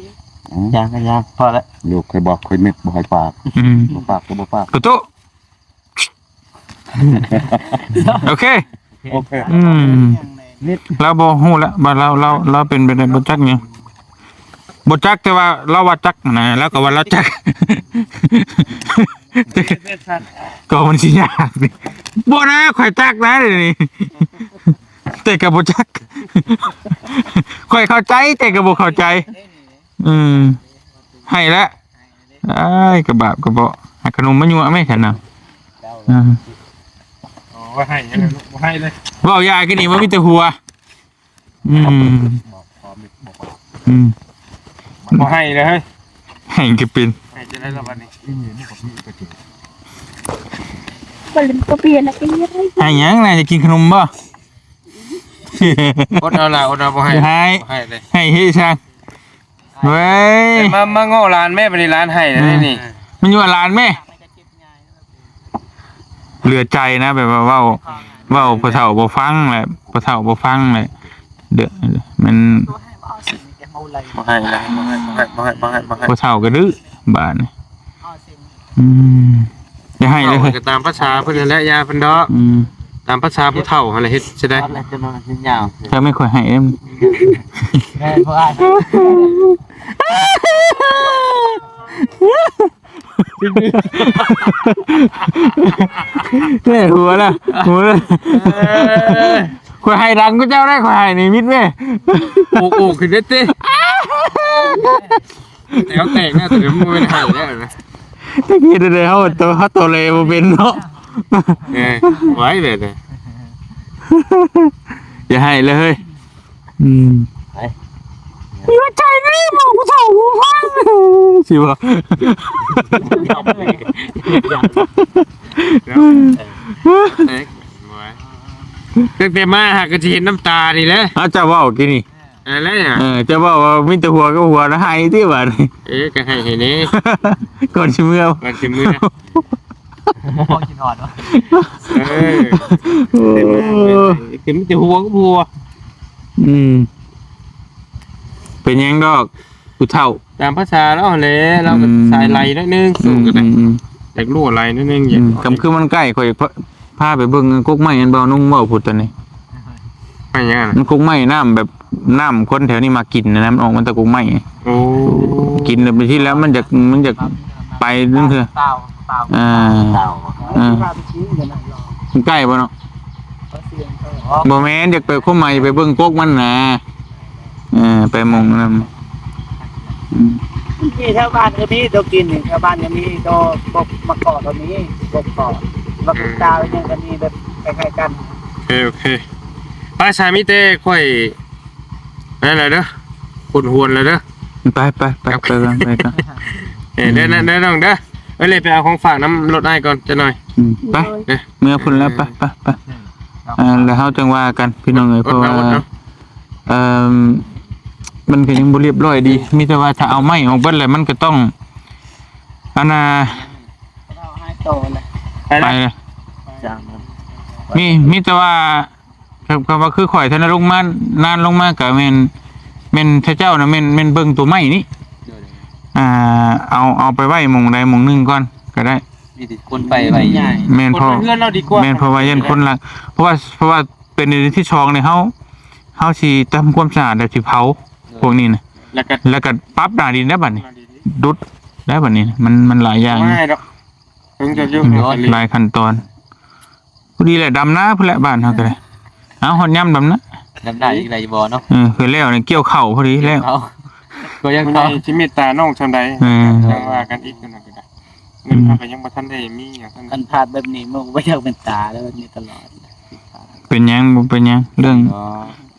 ອືມ ຢ່າ ຢ່າ ພໍລະ ລູກເຄີຍບອກເຄີຍມິດບໍ່ໃຫ້ປາກ ອືມ ບໍ່ປາກກໍບໍ່ປາກ ປະຕູ ໂອເຄ ໂອເຄ ອືມ ລາວບໍ່ຮູ້ລະ ວ່າລາວ ລາວ ລາວເປັນໄປໄດ້ ບໍ່ຈັກຫຍັງ ບໍ່ຈັກ ແຕ່ວ່າລາວວ່າຈັກນະ ລາວກໍວ່າລາວຈັກ ກໍມັນຊິຍາກນີ້ ບໍ່ນະ ຂ້ອຍຈັກນະດຽວນີ້ ແຕ່ກໍບໍ່ຈັກ ຂ້ອຍເຂົ້າໃຈ ແຕ່ກໍບໍ່ເຂົ້າໃຈ ອືມ ໃຫ້ລະ ອ້າຍ ກະບາບກະເບາະ ຫາຂະໜົມມາຍົວະແມ່ຊັ້ນນະ. ເຈົ້າ ອືມ ໂອ້ ບໍ່ໃຫ້ເລີຍ ບໍ່ໃຫ້ເລີຍ ເວົ້າຢາກິນນີ້ ບໍ່ມີແຕ່ຫົວ. ອືມ ອືມ ບໍ່ໃຫ້ເລີຍ ໃຫ້ກະເປັນ ໃຫ້ຈັ່ງໃດລະບັດນີ້ ບໍ່ ບໍ່ເປັນນະ ກິນຫຍັງ ໃຫ້ຫຍັງນະ ຢາກກິນຂະໜົມບໍ່? ອົດເອົາລະ ອົດເອົາ ບໍ່ໃຫ້ ໃຫ້ ບໍ່ໃຫ້ເລີຍ ໃຫ້ເຮັດຈັ່ງ ເວີຍ ມາ ມາເງາະຫຼານແມ່ ບັດນີ້ຫຼານໃຫ້ແລ້ວນີ້ ມັນຢູ່ວ່າຫຼານແມ່ ເຫຼືອໃຈນະ ແບບວ່າເວົ້າ ເວົ້າພໍ່ເຖົ້າບໍ່ຟັງແຫຼະ ພໍ່ເຖົ້າບໍ່ຟັງແຫຼະ ເດີ ມັນ ບໍ່ໃຫ້ລະ ບໍ່ໃຫ້ ບໍ່ໃຫ້ ບໍ່ໃຫ້ ບໍ່ໃຫ້ ບໍ່ໃຫ້ ພໍ່ເຖົ້າກະດື້ບາດນີ້. ອືມ ຢ່າໃຫ້ເລີຍ ເວົ້າກະຕາມພາສາເພິ່ນຫັ້ນແຫຼະ ຢ່າເພິ່ນດອກ ອືມ ຕາມພາສາຜູ້ເຖົ້າຫັ້ນແຫຼະ ເຮັດຈັ່ງໃດ ເຈົ້າແມ່ນຂ້ອຍໃຫ້ເດ້ ແມ່ນບໍ່ອ້າຍ ແມ່ນຫົວນະ ຫົວນະ ເອີ ຂ້ອຍໃຫ້ດັງກວ່າເຈົ້າໄດ໋ ຂ້ອຍໃຫ້ນີ້ມິດແມ່ ໂອກໆ ຂຶ້ນເດ້ຕິ. ແຖວແຕກແລ້ວ ແຕ່ບໍ່ແມ່ນໄຫ້ແລ້ວນະ ແຕ່ເຮັດໄດ້ເຮົາໂຕ ເຮົາໂຕເລບໍ່ເປັນເນາະ ເອີ ໄວ້ເລີຍນະ ຢ່າໃຫ້ເລີຍເຮີ້ຍ ອືມ ໄປ ເຫຼືອໃຈນີ້ ບອກຜູ້ເຖົ້າຜູ້ຟັງ ຊິບໍ່ ເອີ ຕັ້ງແຕ່ມາຫາກະຊິເຫັນນ້ຳຕານີ້ແຫຼະ ເອົາ ເຈົ້າເວົ້າກີ້ນີ້ ອັນນັ້ນແຫຼະ ເອີ ເຈົ້າເວົ້າວ່າມີແຕ່ຫົວກັບຫົວນະ ໃຫ້ຕິບາດນີ້ ເອີ ກະໃຫ້ໃຫ້ແດ່ ກ່ອນຊິເມືອ ກ່ອນຊິເມືອ ພໍຊິນອນວະ ເອີ ໂອ້ ຄືມີແຕ່ຫົວກັບຫົວ ອືມ ເປັນຫຍັງດອກ ຜູ້ເຖົ້າ ຕາມພາສາລາວຫັ້ນແຫຼະ ລາວກະ ອືມ ສາຍໄຫຼໜ້ອຍໜຶ່ງ ອືມ ສູງກະໄດ້ ອືມ ອືມ ຢາກຫຼວໄຫຼໜ້ອຍໜຶ່ງ ອືມ ຢາກ ຄ່ຳຄືນວັນໃກ້ ຂ້ອຍ ພາໄປເບິ່ງກົກໄມ້ອັນບ່າວນຸ່ງເວົ້າພຸ້ນຕອນນີ້ ໄມ້ຫຍັງ ມັນກົກໄມ້ນ້ຳແບບ ນ້ຳຄົນແຖວນີ້ມັກກິນນະ ມັນອອກມາແຕ່ກົກໄມ້ ໂອ້ ກິນແລ້ວບາງທີແລ້ວມັນຢາກ ມັນຢາກໄປນັ້ນເທື່ອ ເຕົາ ເຕົາ ອ່າ ເຕົາ ເອີ ມັນໃກ້ບໍ່ເນາະ ບໍ່ແມ່ນ ຢາກໄປ ຄວາມໝາຍຢາກໄປເບິ່ງກົກມັນນະ ເອີ ໄປໝ່ອງນັ້ນ ອືມ ມີແຖວບ້ານກະມີໂຕກິນນີ້ ແຖວບ້ານກະມີໂຕ ກົກມະກອກກະມີ ກົກກອກ ບັກ ອືມ ຕາຫຍັງກະມີແບບຄ້າຍໆກັນ ໂອເຄ ໂອເຄ ໄປ ສາມີແຕ່ຂ້ອຍ ໄປແລ້ວເດີ ຄົນຫວນແລ້ວເດີ ໄປ ໄປ ໄປ ໄປກ່ອນ ໄປກ່ອນ ເອີ ເດີ ເດີ ນ້ອງເດີ ເອີ ເລີຍໄປເອົາຂອງຝາກນຳລົດອ້າຍກ່ອນຈັກໜ່ອຍ ອືມ ໄປ ເດີ ເມືອພຸ້ນແລ້ວ ໄປ ໄປ ໄປ ອ່າ ແລ້ວເຮົາຈັ່ງວ່າກັນພີ່ນ້ອງເອີຍ ເພາະວ່າ ເອີ ມັນກະຍັງບໍ່ລຽບລ້ອຍດີ ມີແຕ່ວ່າຖ້າເອົາໄມ້ອອກເບິດແລ້ວ ມັນກະຕ້ອງ ອັນນ່າ ໄປແລ້ວ ມີ ມີແຕ່ວ່າ ຄັນ ຄັນວ່າຄືຂ້ອຍ ຖ້າລົງມາ ນານລົງມາກະແມ່ນ ແມ່ນເຂົາເຈົ້ານະ ແມ່ນ ແມ່ນເບິ່ງໂຕໄມ້ນີ້ ໂດຍ ອ່າ ເອົາ ເອົາໄປໄວ້ໝ່ອງໃດໝ່ອງໜຶ່ງກ່ອນກະໄດ້ ມີແຕ່ຄົນໄປໄວ້ ແມ່ນ ເພາະ ຄົນເຮືອນລາວດີກວ່າ ແມ່ນ ເພາະວ່າຢ້ານຄົນລັກ ເພາະວ່າ ເພາະວ່າເປັນເດືອນທີສອງນີ້ ເຮົາ ເຮົາຊິທຳຄວາມສະອາດ ແລ້ວຊິເຜົາ ໂດຍ ພວກນີ້ນະ ແລ້ວກະ ແລ້ວກະປັບໜ້າດິນໄດ້ບາດນີ້ ດຸດໄດ້ບາດນີ້ ມັນ ມັນຫຼາຍຢ່າງ ບໍ່ງ່າຍດອກ ເຖິງຈະຢູ່ ອືມ ຫາກະລີ ຫຼາຍຂັ້ນຕອນ ພໍດີແຫຼະ ດຳນາພຸ້ນແຫຼະ ບ້ານເຮົາກະໄດ້ ເອົາ ຮອດຍາມດຳນາ ດຳນາອີກໄດ້ຢູ່ບໍ່ເນາະ ເອີ ຄືແລ້ວນີ້ ກ່ຽວເຂົ້າພໍດີແລ້ວ ກ່ຽວເຂົ້າ ກະຍັງ ຊິເມດຕານ້ອງສ່ຳໃດ ເອີ ຈັ່ງວ່າກັນອີກ ເງິນເຮົາກະຍັງບໍ່ທັນໄດ້ມີຫຍັງ ຄັນພາດແບບນີ້ມັນກະບໍ່ຢາກເມດຕາແລ້ວ ແບບນີ້ຕະຫຼອດ ເປັນຫຍັງ ບໍ່ເປັນຫຍັງ ເລື່ອງ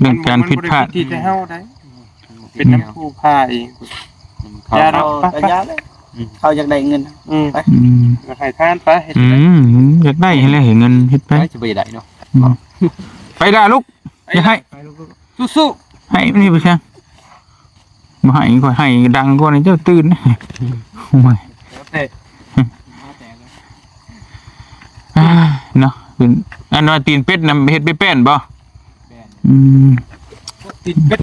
ເລື່ອງການຜິດພາດ ທີ່ແທ້ເຮົາໄດ້ ເປັນນຳຜູ້ພາເອງ ເຂົາ ຢ່າດອກ ເຂົາກະຢ່າແຫຼະ ອືມ ເຂົາຢາກໄດ້ເງິນ ອືມ ໄປ ອືມ ໃຫ້ທານໄປ ອືມ ຢາກໄດ້ຫັ້ນແຫຼະ ໃຫ້ເງິນເຮັດໄປ ໄປຊິບໍ່ໄດ້ເນາະ ອືມ ໄປລະລູກ ຢ່າໃຫ້ ໄປລູກໆ ສູ້ໆ ໃຫ້ມັນນີ້ໄປຊະ ບໍ່ໃຫ້ຂ້ອຍໃຫ້ດັງກວ່ານີ້ ເຈົ້າຕື່ນ ໂອ້ຍ ແລ້ວແຕ່ ອ່າ ເນາະ ອັນວ່າຕີນເປັດນະ ເຮັດເປັດແປ້ນບໍ່? ແມ່ນ ອືມ ຕີນເປັດ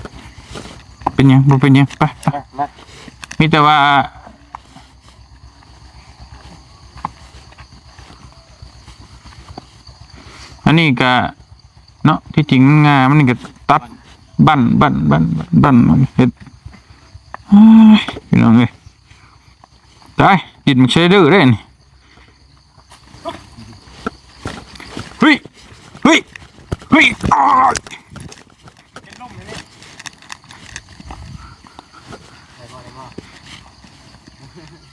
ເປັນຫຍັງ ບໍ່ເປັນຫຍັງ ໄປ ໄປ ມາ ມີແຕ່ວ່າ ອັນນີ້ກະ ເນາະ ທີ່ຈິງງາມັນນີ້ກະຕັດ ບັ້ນ ບັ້ນ ບັ້ນ ບັ້ນ ບັ້ນ ເຮັດ ເອີຍ ພີ່ນ້ອງເອີຍ ຕາຍ ດິນມັນເຊເດີເດ້ນີ້ ເຮີ້ຍ ເຮີ້ຍ ເຮີ້ຍ ອ້າຍ. ໄດ້ບໍ່ ໄດ້ບໍ່?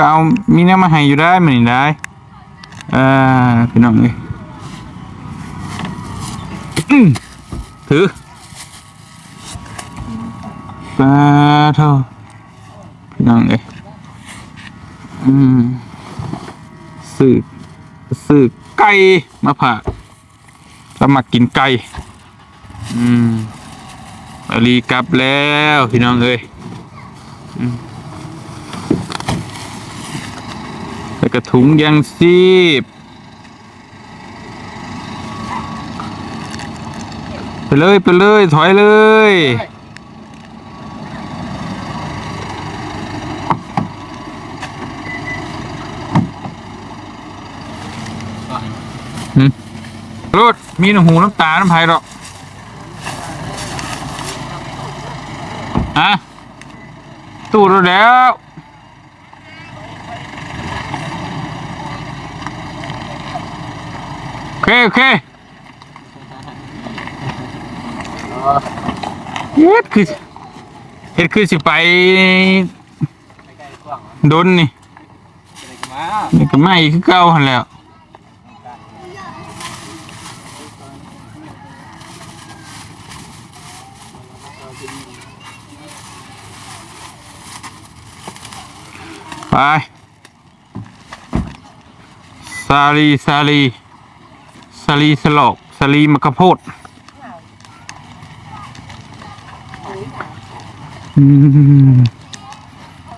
ກໍເອົາ ມີແນວມາໃຫ້ຢູ່ໄດ໋ ມື້ນີ້ໄດ໋. ເອີ ພີ່ນ້ອງເອີຍ ອື ຖື ປາໂທ ພີ່ນ້ອງເອີຍ ອື ຊື້ ຊື້ໄກ່ມາຝາກ ລາວມັກກິນໄກ່. ອືມ ອາລີກັບແລ້ວ ພີ່ນ້ອງເອີຍ. ອືມ ແລ້ວກໍຖົງຢາງຊີບ. ໄປເລີຍ ໄປເລີຍ ຖອຍເລີຍ. ໂລດ ມີນ້ຳຫູນ້ຳຕານຳໃຜດອກ. ຮະ ຕູ້ໂລດແລ້ວ. ໂອເຄ ໂອເຄ. ເຮັດຄື ເຮັດຄືຊິໄປດົນນີ້ ນີ້ກໍມາອີກຄືເກົ່າຫັ້ນແຫຼ້ວ. ໄປ ສາລີ ສາລີ ສາລີສະຫຼອກ ສາລີໝາກກະໂພດ. ມ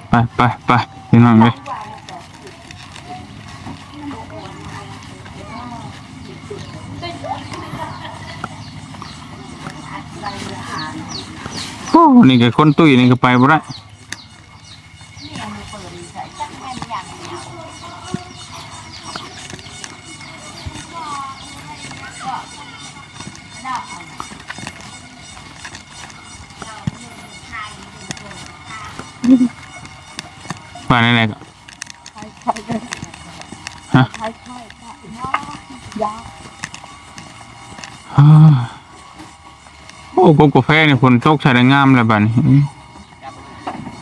ໄປ ໄປ ໄປ ພີ່ນ້ອງເອີຍ. ໂອ້ ນີ້ກໍຄົນຕຸ້ຍນີ້ກໍໄປບໍ່ໄດ້. ວ່າແນວໃດກໍ ຮະ? ໂອ້ ກົກກາແຟນີ້ ຝົນຕົກໃສ່ໄດ້ງາມແລ້ວບາດນີ້.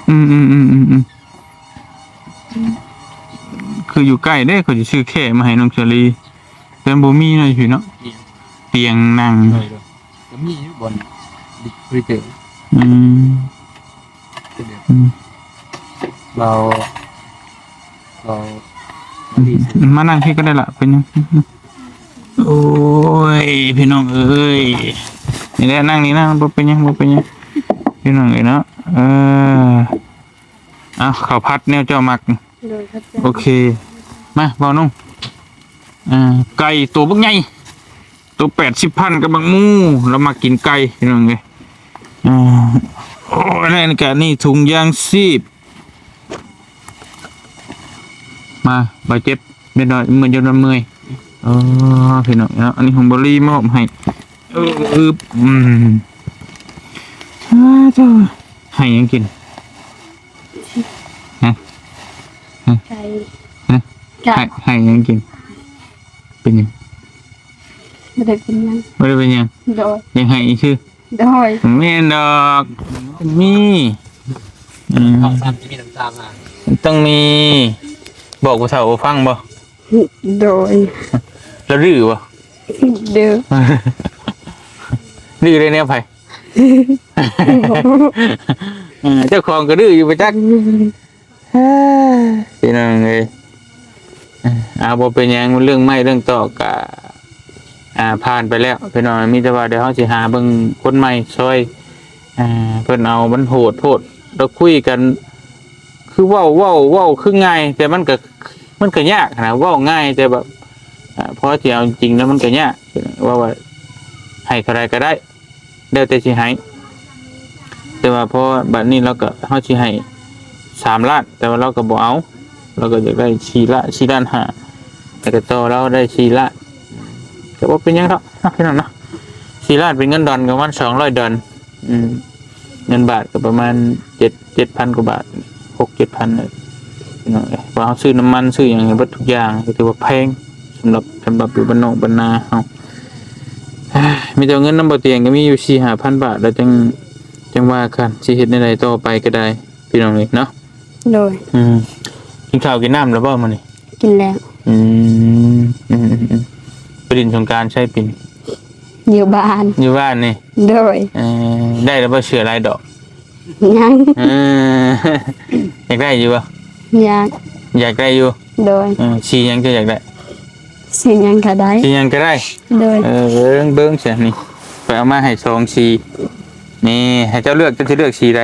ອືມ ອືມ ອືມ ອືມ ອືມ ອືມ ຄືຢູ່ໃກ້ເດ້ ຂ້ອຍຊິຊື້ແຄ່ມາໃຫ້ນ້ອງເຊີລີ ແຕ່ບໍ່ມີເນາະ ຢູ່ພີ້ເນາະ ຕຽງນັ່ງ. ໂດຍ ໂດຍ ກໍມີຢູ່ບ່ອນ ອືມ ອືມ ເຮົາ ເຮົາ ມານັ່ງພີ້ກໍໄດ້ລະ ເປັນຫຍັງ? ໂອ້ຍ ພີ່ນ້ອງເອີຍ ນີ້ແຫຼະ ນັ່ງນີ້ນະ ບໍ່ເປັນຫຍັງ ບໍ່ເປັນຫຍັງ ພີ່ນ້ອງເອີຍເນາະ. ເອີ ເອົາ ເຂົ້າຜັດແນວເຈົ້າມັກ. ໂດຍ ຂອບໃຈ. ໂອເຄ ມາ ເວົ້າໜຸ່ງ ອ່າ ໄກ່ໂຕບັກໃຫຍ່ ໂຕແປດສິບພັນກັບບັກໝູ ລາວມັກກິນໄກ່ ພີ່ນ້ອງເອີຍ. ອ່າ ໂອ້ ອັນນັ້ນກະນີ້ ຖົງຢາງຊີບ ມາ ບາດເຈັບ ເດັກນ້ອຍເມື່ອຍ ເດັກນ້ອຍເມື່ອຍ. ອໍ ພີ່ນ້ອງເນາະ ອັນນີ້ຂອງບໍລີມອບໃຫ້. ອືບ ອືມ ອ້າ ເຈົ້າ ໃຫ້ຫຍັງກິນ? ຮະ? ຮະ? ໄກ່ ຮະ? ໄກ່ ໃຫ້ ໃຫ້ຫຍັງກິນ? ເປັນຫຍັງ? ບໍ່ໄດ້ເປັນຫຍັງ ບໍ່ໄດ້ເປັນຫຍັງ. ໂດຍ ຢາກໃຫ້ຊື່. ໂດຍ ບໍ່ແມ່ນດອກ ມີ ອືມ ເຂົ້າຊ້ຳຈະມີນ້ຳຕາມາ ຕ້ອງມີ. ບອກຜູ້ເຖົ້າບໍ່ຟັງບໍ່? ໂດຍ ລາວດື້ບໍ່? ດື້ ດື້ໄດ້ແນວໃຜ? ເອີ ເຈົ້າຂອງກໍດື້ຢູ່ປະຈັກ. ພີ່ນ້ອງເອີຍ ເອົາ ບໍ່ເປັນຫຍັງ ເລື່ອງໄມ້ເລື່ອງຕອກກະ ອ່າ ຜ່ານໄປແລ້ວ ພີ່ນ້ອງ. ມີແຕ່ວ່າດຽວເຮົາຊິຫາເບິ່ງຄົນໃໝ່ຊ່ອຍ ອ່າ ເພິ່ນເອົາມັນໂຫດໂພດ ລາວຄຸຍກັນ ຄືເວົ້າ ເວົ້າ ເວົ້າຄືງ່າຍ ແຕ່ມັນກະ ມັນກະຍາກຫັ້ນນະ. ເວົ້າງ່າຍ ແຕ່ແບບ ອ່າ ພໍຊິເອົາຈິງແລ້ວມັນກະຍາກ ເວົ້າວ່າໃຫ້ເທົ່າໃດກໍໄດ້ ແລ້ວແຕ່ຊິໃຫ້. ແຕ່ວ່າພໍບາດນີ້ລາວກໍ ເຮົາຊິໃຫ້ສາມລ້ານ ແຕ່ວ່າລາວກໍບໍ່ເອົາ ລາວກໍຢາກໄດ້ສີ່ລ້ານ ສີ່ລ້ານຫ້າ ແລ້ວກໍຕໍ່ລາວໄດ້ສີ່ລ້ານ ກໍບໍ່ເປັນຫຍັງດອກເນາະ ພີ່ນ້ອງເນາະ. ສີ່ລ້ານເປັນເງິນດອນກໍປະມານສອງຮ້ອຍດອນ. ອືມ ເງິນບາດກໍປະມານເຈັດ ເຈັດພັນກວ່າບາດ ຫົກເຈັດພັນເອີ ພີ່ນ້ອງເອີຍ. ວ່າເຮົາຊື້ນ້ຳມັນຊື້ຫຍັງໃຫ້ເບິດທຸກຢ່າງ ກໍຖືວ່າແພງ ສຳລັບ ສຳລັບຢູ່ບ້ານນອກບ້ານນາເຮົາ. ມີແຕ່ເງິນນຳບໍ່ຕຽງກໍມີຢູ່ສີ່ຫ້າພັນບາດ ແລ້ວຈັ່ງ ຈັ່ງວ່າກັນ ຊິເຮັດແນວໃດຕໍ່ໄປກໍໄດ້ ພີ່ນ້ອງເອີຍເນາະ. ໂດຍ ອືມ ກິນເຂົ້າກິນນ້ຳແລ້ວບໍ່ມື້ນີ້? ກິນແລ້ວ. ອືມ ອືມ ອືມ ອືມ ໄປຫຼິ້ນສົງການໃສປີນີ້? ຢູ່ບ້ານ ຢູ່ບ້ານນີ້. ໂດຍ ເອີ ໄດ້ແລ້ວບໍ່ເສື້ອລາຍດອກ? ຍັງ. ເອີ ຢາກໄດ້ຢູ່ບໍ່? ຢາກ ຢາກໄດ້ຢູ່. ໂດຍ ເອີ ສີຫຍັງເຈົ້າຢາກໄດ້? ສີຫຍັງກໍໄດ້ ສີຫຍັງກໍໄດ້. ໂດຍ ເອີ ເບິ່ງ ເບິ່ງຊະນີ້ ຂ້ອຍເອົາມາໃຫ້ສອງສີ ນີ້ ໃຫ້ເຈົ້າເລືອກ ເຈົ້າຊິເລືອກສີໃດ?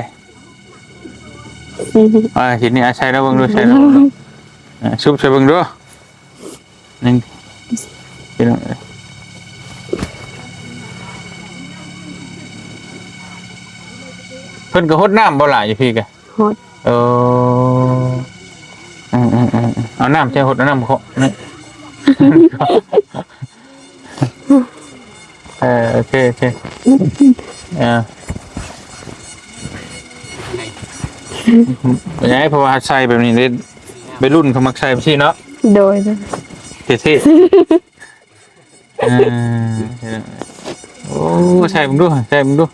ອ່າ ທີນີ້ ອາ ໃສ່ລອງເບິ່ງດູ ໃສ່ລອງເບິ່ງດູ ອ່າ ຊຸບໃສ່ເບິ່ງດູ ນີ້ ພີ່ນ້ອງເອີຍ ເພິ່ນກໍຫົດນ້ຳບໍ່ຫຼາຍຢູ່ພີ້ກະ? ຫົດ. ເອີ ເອີ ເອີ ເອີ ເອົານ້ຳໃສ່ຫົດ ເອົານ້ຳເຄາະນີ້. ເອີ ໂອເຄ ໂອເຄ ເອີ ບໍ່ໄດ້ ເພາະວ່າໃສ່ແບບນີ້ເດ້ ໄວລຸ້ນເຂົາມັກໃສ່ແບບຊີ້ເນາະ. ໂດຍ ເທ່ໆ ເອີ ໂອ້ ໃສ່ເບິ່ງດູ ໃສ່ເບິ່ງດູ.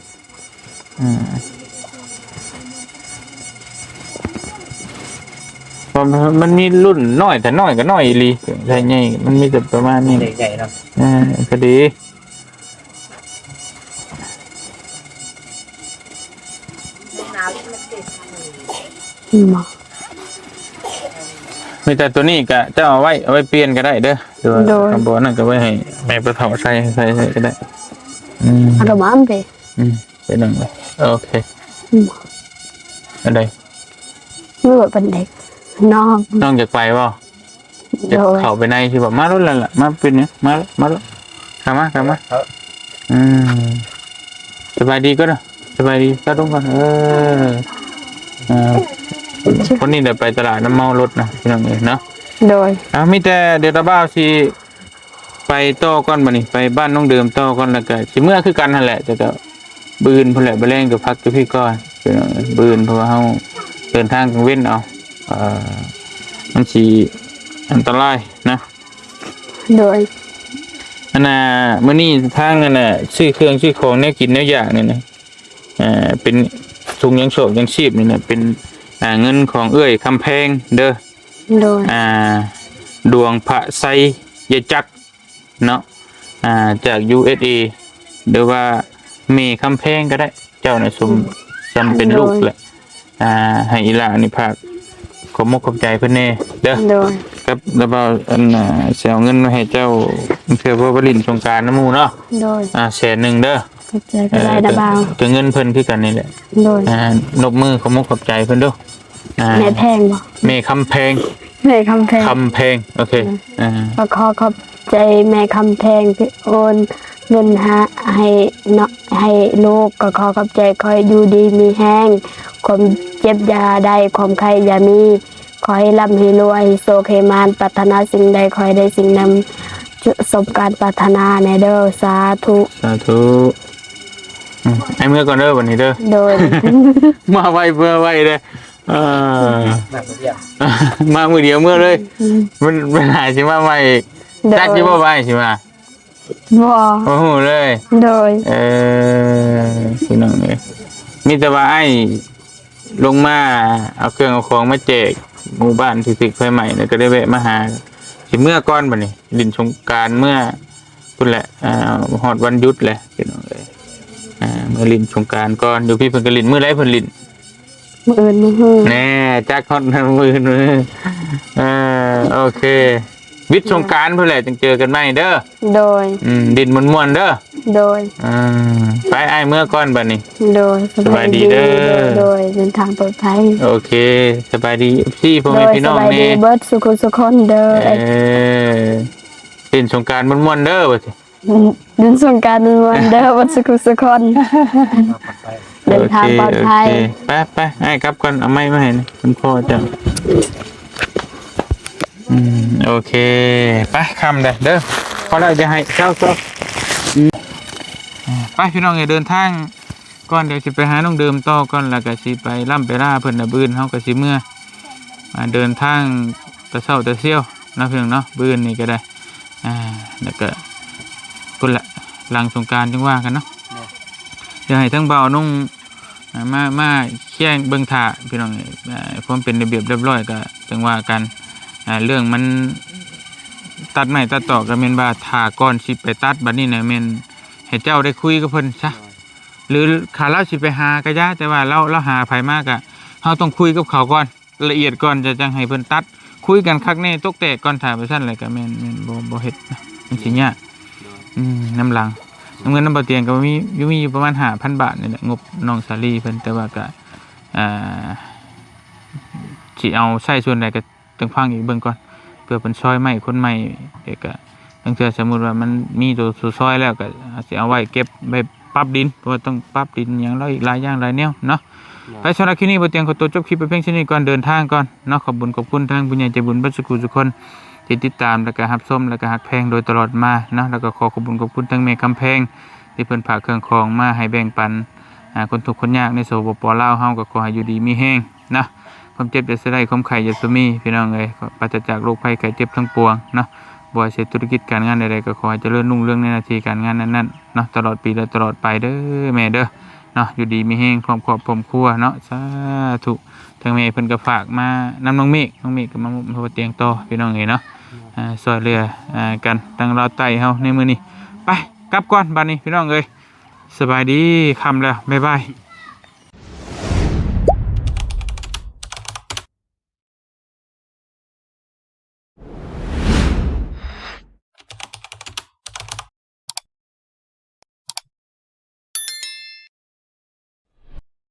ອືມ ມັນ ມັນມີລຸ້ນນ້ອຍ ແຕ່ນ້ອຍກໍນ້ອຍອີ່ຫຼີ ໃສ່ໃຫຍ່ ມັນມີແຕ່ປະມານນີ້ ໃຫຍ່ໆເນາະ. ເອີ ກໍດີ ອືມ ມີແຕ່ໂຕນີ້ກະເຈົ້າເອົາໄວ້ ເອົາໄວ້ປ່ຽນກໍໄດ້ເດີ ຫຼືວ່າ ໂດຍ ຄຳບໍ່ນັ້ນກໍໄວ້ໃຫ້ແມ່ປະເຖົ້າໃສ່ ໃສ່ ໃສ່ກໍໄດ້. ອືມ ເອົາດອກໄມ້ໄປ ອືມ ເປັນຫຍັງເລີຍ ໂອເຄ ອືມ ອັນໃດ? ເມື່ອບັນເດັກ ນ້ອງ ນ້ອງຢາກໄປບໍ່? ຢາກ ໂດຍ ເຂົ້າໄປໃນ ຊິບອກ ມາໂລດ ລະລະ ມາເປັນຫຍັງ ມາ ມາໂລດ ເຂົ້າມາ ເຂົ້າມາ. ອືມ ສະບາຍດີກ່ອນເດີ ສະບາຍດີ ສະບາຍດີ ສະບາຍດີກ່ອນ. ເອີ ເອີ ຄົນນີ້ແຫຼະໄປຕະຫຼາດນຳເມົາລົດນະ ພີ່ນ້ອງເອີຍເນາະ. ໂດຍ ເອົາ ມີແຕ່ດຽວຕາບ່າວຊິ ໄປຕໍ່ກ່ອນບັດນີ້ ໄປບ້ານນ້ອງເດີມຕໍ່ກ່ອນ ແລ້ວກໍຊິເມືອຄືກັນຫັ້ນແຫຼະ. ແຕ່ກໍມື້ອື່ນພຸ້ນແຫຼະ ມື້ແລງກໍພັກຢູ່ພີ້ກ່ອນ ພີ່ນ້ອງເອີຍ ມື້ອື່ນ ເພາະວ່າເຮົາເດີນທາງກາງເວັນເອົາ ເອີ ມັນຊິອັນຕະລາຍນະ. ໂດຍ ອັນນ່າ ມື້ນີ້ທາງອັນນ່າ ຊື້ເຄື່ອງຊື້ຂອງແນວກິນແນວຢາກນີ້ນະ ເປັນຖົງຍັງຊອກຍັງຊີບນີ້ນະ ເປັນ ອ່າ ເງິນຂອງເອື້ອຍຄຳແພງເດີ. ໂດຍ ອ່າ ດວງພະໄຊຍະຈັກເນາະ ອ່າ ຈາກ ຢູເອສເອ ຫຼືວ່າແມ່ຄຳແພງກໍໄດ້ ເຈົ້ານະສົມ ອືມ ສ່ຳເປັນລູກ ໂດຍ ແຫຼະ ອ່າ ໃຫ້ອີ່ຫຼ້ານີ້ຝາກຂອບມຸກຂອບໃຈເພິ່ນແດ່ເດີ. ໂດຍ ກັບລະບ່າວ ອັນນ່າ ຊິເອົາເງິນມາໃຫ້ເຈົ້າ ເພື່ອວ່າໄປຫຼິ້ນສົງການນຳໝູ່ເນາະ. ໂດຍ ອ່າ ແສນໜຶ່ງເດີ. ຂອບໃຈຫຼາຍ ເອີ ນະບ່າວ ກໍເງິນເພິ່ນຄືກັນນີ້ແຫຼະ. ໂດຍ ອ່າ ນົບມືຂອບມຸກຂອບໃຈເພິ່ນດູ. ອ່າ ແມ່ແພງບໍ່? ແມ່ຄຳແພງ ແມ່ຄຳແພງ ຄຳແພງ ໂອເຄ. ໂດຍ ອ່າ ກໍຂໍຂອບໃຈແມ່ຄຳແພງທີ່ໂອນເງິນຫາ ໃຫ້ເນາະ ໃຫ້ລູກ ກໍຂໍຂອບໃຈ. ຂໍໃຫ້ຢູ່ດີມີແຮງ ຄວາມເຈັບຢ່າໄດ້ ຄວາມໄຂ້ຢ່າມີ ຂໍໃຫ້ລ່ຳໃຫ້ລວຍ ໃຫ້ໂຊກໃຫ້ໝານ ປາດຖະໜາສິ່ງໃດ ຂໍໃຫ້ໄດ້ສິ່ງນັ້ນ ສົມການປາດຖະໜາແດ່ເດີ. ສາທຸ ສາທຸ. ອືມ ໃຫ້ເມືອກ່ອນເດີບັດນີ້ເດີ. ໂດຍ ມາໄວເມືອໄວເດີ. ເອີ ມາມື້ດຽວ ມາມື້ດຽວເມືອເລີຍ. ອືມ ມັນ ມັນຫາຍຊິມາໃໝ່ອີກ. ໂດຍ ຈັກຢູ່ບໍ່ວ່າອ້າຍຊິມາ? ບໍ່ ບໍ່ຮູ້ເລີຍ. ໂດຍ ເອີ ພີ່ນ້ອງເອີຍ ມີແຕ່ວ່າອ້າຍລົງມາເອົາເຄື່ອງເອົາຂອງມາແຈກໝູ່ບ້ານທີ່ຖືກໄຟໄໝ້ ແລ້ວກໍໄດ້ແວະມາຫາ. ຊິເມືອກ່ອນບັດນີ້ ຫຼິ້ນສົງການເມືອພຸ້ນແຫຼະ. ອ່າ ຮອດວັນຢຸດແຫຼະ ພີ່ນ້ອງເອີຍ. ອ່າ ເມືອຫຼິ້ນສົງການກ່ອນ. ຢູ່ພີ້ເພິ່ນກໍຫຼິ້ນ ມື້ໃດເພິ່ນຫຼິ້ນ? ມື້ອື່ນມື້ຮື ແນ່ ຈັກຮອດມື້ອື່ນມື້ຮື. ເອີ ໂອເຄ ວິດສົງການພຸ້ນແຫຼະ ຈັ່ງເຈີກັນໃໝ່ເດີ. ໂດຍ ອືມ ດິນມ່ວນໆເດີ. ໂດຍ ອ່າ ໄປ ອ້າຍເມືອກ່ອນບັດນີ້. ໂດຍ ສະບາຍດີເດີ. ໂດຍ ເດີນທາງປອດໄພ. ໂອເຄ ສະບາຍດີ ເອັຟຊີ ພໍ່ແມ່ພີ່ນ້ອງແນ່. ໂດຍ ສະບາຍດີເບິດສູ່ຄົນເດີ. ເອີ ຫຼິ້ນສົງການມ່ວນໆເດີ ວ່າຊິ ອືມ ຫຼິ້ນສົງການມ່ວນໆເດີ ເບິດສູ່ຄົນ. ເດີນທາງປອດໄພ. ໂອເຄ ໂອເຄ ໄປ ໄປ ອ້າຍກັບກ່ອນ ເອົາໄມ້ມາໃຫ້ນະ ມັນພໍເຈົ້າ. ອືມ ໂອເຄ ໄປ ຄ່ຳແລ້ວເດີ ພໍແລ້ວ ຢ່າໃຫ້ເຊົາ ເຊົາ. ອືມ ໄປ ພີ່ນ້ອງເອີຍ ເດີນທາງກ່ອນ ດຽວຊິໄປຫານ້ອງເດີມຕໍ່ກ່ອນ ແລ້ວກໍຊິໄປລ່ຳໄປລາເພິ່ນ ແລ້ວມື້ອື່ນເຮົາກໍຊິເມືອ. ອ່າ ເດີນທາງແຕ່ເຊົ້າແຕ່ຊຽວເນາະ ພີ່ນ້ອງເນາະ ມື້ອື່ນນີ້ກໍໄດ້. ອ່າ ແລ້ວກໍພຸ້ນລະ ຫຼັງສົງການຈຶ່ງວ່າກັນເນາະ. ໂດຍ ດຽວໃຫ້ທາງບ່າວນຸ່ງ ອ່າ ມາ ມາເຄຍເບິ່ງຖ້າ ພີ່ນ້ອງເອີຍ. ອ່າ ຄວາມເປັນລະບຽບລຽບຮ້ອຍກໍຈັ່ງວ່າກັນ. ອ່າ ເລື່ອງມັນຕັດໄມ້ຕັດຕອກກໍແມ່ນວ່າຖ້າກ່ອນຊິໄປຕັດ ບັດນີ້ນະແມ່ນໃຫ້ເຈົ້າໄດ້ຄຸຍກັບເພິ່ນຊະ. ໂດຍ ຫຼືຖ້າລາວຊິໄປຫາກໍຢ່າ ແຕ່ວ່າລາວ ລາວຫາໃຜມາກໍ ເຮົາຕ້ອງຄຸຍກັບເຂົາກ່ອນ ລະອຽດກ່ອນ ຈະຈັ່ງໃຫ້ເພິ່ນຕັດ ຄຸຍກັນຄັກແນ່ ຕົກແຕກກ່ອນ. ຖ້າບໍ່ຊັ້ນແລ້ວກໍແມ່ນ ແມ່ນບໍ່ ບໍ່ເຮັດນະ ມັນຊິຍາກ. ໂດຍ ອືມ ນຳຫຼັງ ນຳເງິນນຳບໍ່ຕຽງກໍມີ ຢູ່ ມີຢູ່ປະມານຫ້າພັນບາດນີ້ແຫຼະ ງົບນ້ອງສາລີເພິ່ນ. ແຕ່ວ່າກໍ ອ່າ ຊິເອົາໃຊ້ສ່ວນໃດກໍ ຈັ່ງຟັງອີກເບິ່ງກ່ອນ ເພື່ອເພິ່ນຊອຍໄມ້ຄົນໃໝ່. ແລ້ວກໍລາງເທື່ອສົມມຸດວ່າມັນມີໂຕ ໂຕຊອຍແລ້ວ ກໍອາດຊິເອົາໄວ້ເກັບໄວ້ປັບດິນ ເພາະວ່າຕ້ອງປັບດິນຫຍັງລາວອີກຫຼາຍຢ່າງຫຼາຍແນວເນາະ. ໂດຍ ໄປ ສຳລັບຄລິບນີ້ ບໍ່ຕຽງຂໍຕົວຈົບຄລິບໄປພຽງເທົ່ານີ້ກ່ອນ ເດີນທາງກ່ອນເນາະ. ຂອບບຸນຂອບຄຸນທາງຜູ້ໃຫຍ່ໃຈບຸນເບິດສຸຂູສຸຄົນ ທີ່ຕິດຕາມ ແລ້ວກໍຮັບຊົມ ແລ້ວກໍຮັກແພງໂດຍຕະຫຼອດມາເນາະ. ແລ້ວກໍຂໍຂອບບຸນຂອບຄຸນທາງແມ່ຄຳແພງ ທີ່ເພິ່ນຝາກເຄື່ອງຂອງມາໃຫ້ແບ່ງປັນ ອ່າ ຄົນທຸກຄົນຍາກໃນ ສປປ ລາວເຮົາ. ກໍຂໍໃຫ້ຢູ່ດີມີແຮງ ນະ ຄວາມເຈັບຢ່າໄດ້ ຄວາມໄຂ້ຢ່າສູ່ມີ ພີ່ນ້ອງເອີຍ. ປາສະຈາກໂລກໄພໄຂ້ເຈັບທັງປວງເນາະ. ບໍ່ວ່າຊິເຮັດທຸລະກິດການງານໃດໆ ກໍຂໍໃຫ້ຈະເລີນຮຸ່ງເຮືອງໃນໜ້າທີ່ການງານນັ້ນໆເນາະ ຕະຫຼອດປີ ແລະ ຕະຫຼອດໄປເດີແມ່ເດີເນາະ. ຢູ່ດີມີແຮງ ພ້ອມຄອບພ້ອມຄົວເນາະ. ສາທຸ. ທາງແມ່ເພິ່ນກໍຝາກມານຳນ້ອງເມກ ນ້ອງເມກກໍມາມອບໃຫ້ບໍ່ຕຽງຕໍ່ ພີ່ນ້ອງເອີຍເນາະ. ອ່າ ຊ່ວຍເຫຼືອ ອ່າ ກັນ ທາງລາວໃຕ້ເຮົາໃນມື້ນີ້. ໄປ ກັບກ່ອນບັດນີ້ ພີ່ນ້ອງເອີຍ. ສະບາຍດີ ຄ່ຳແລ້ວ ບາຍບາຍ.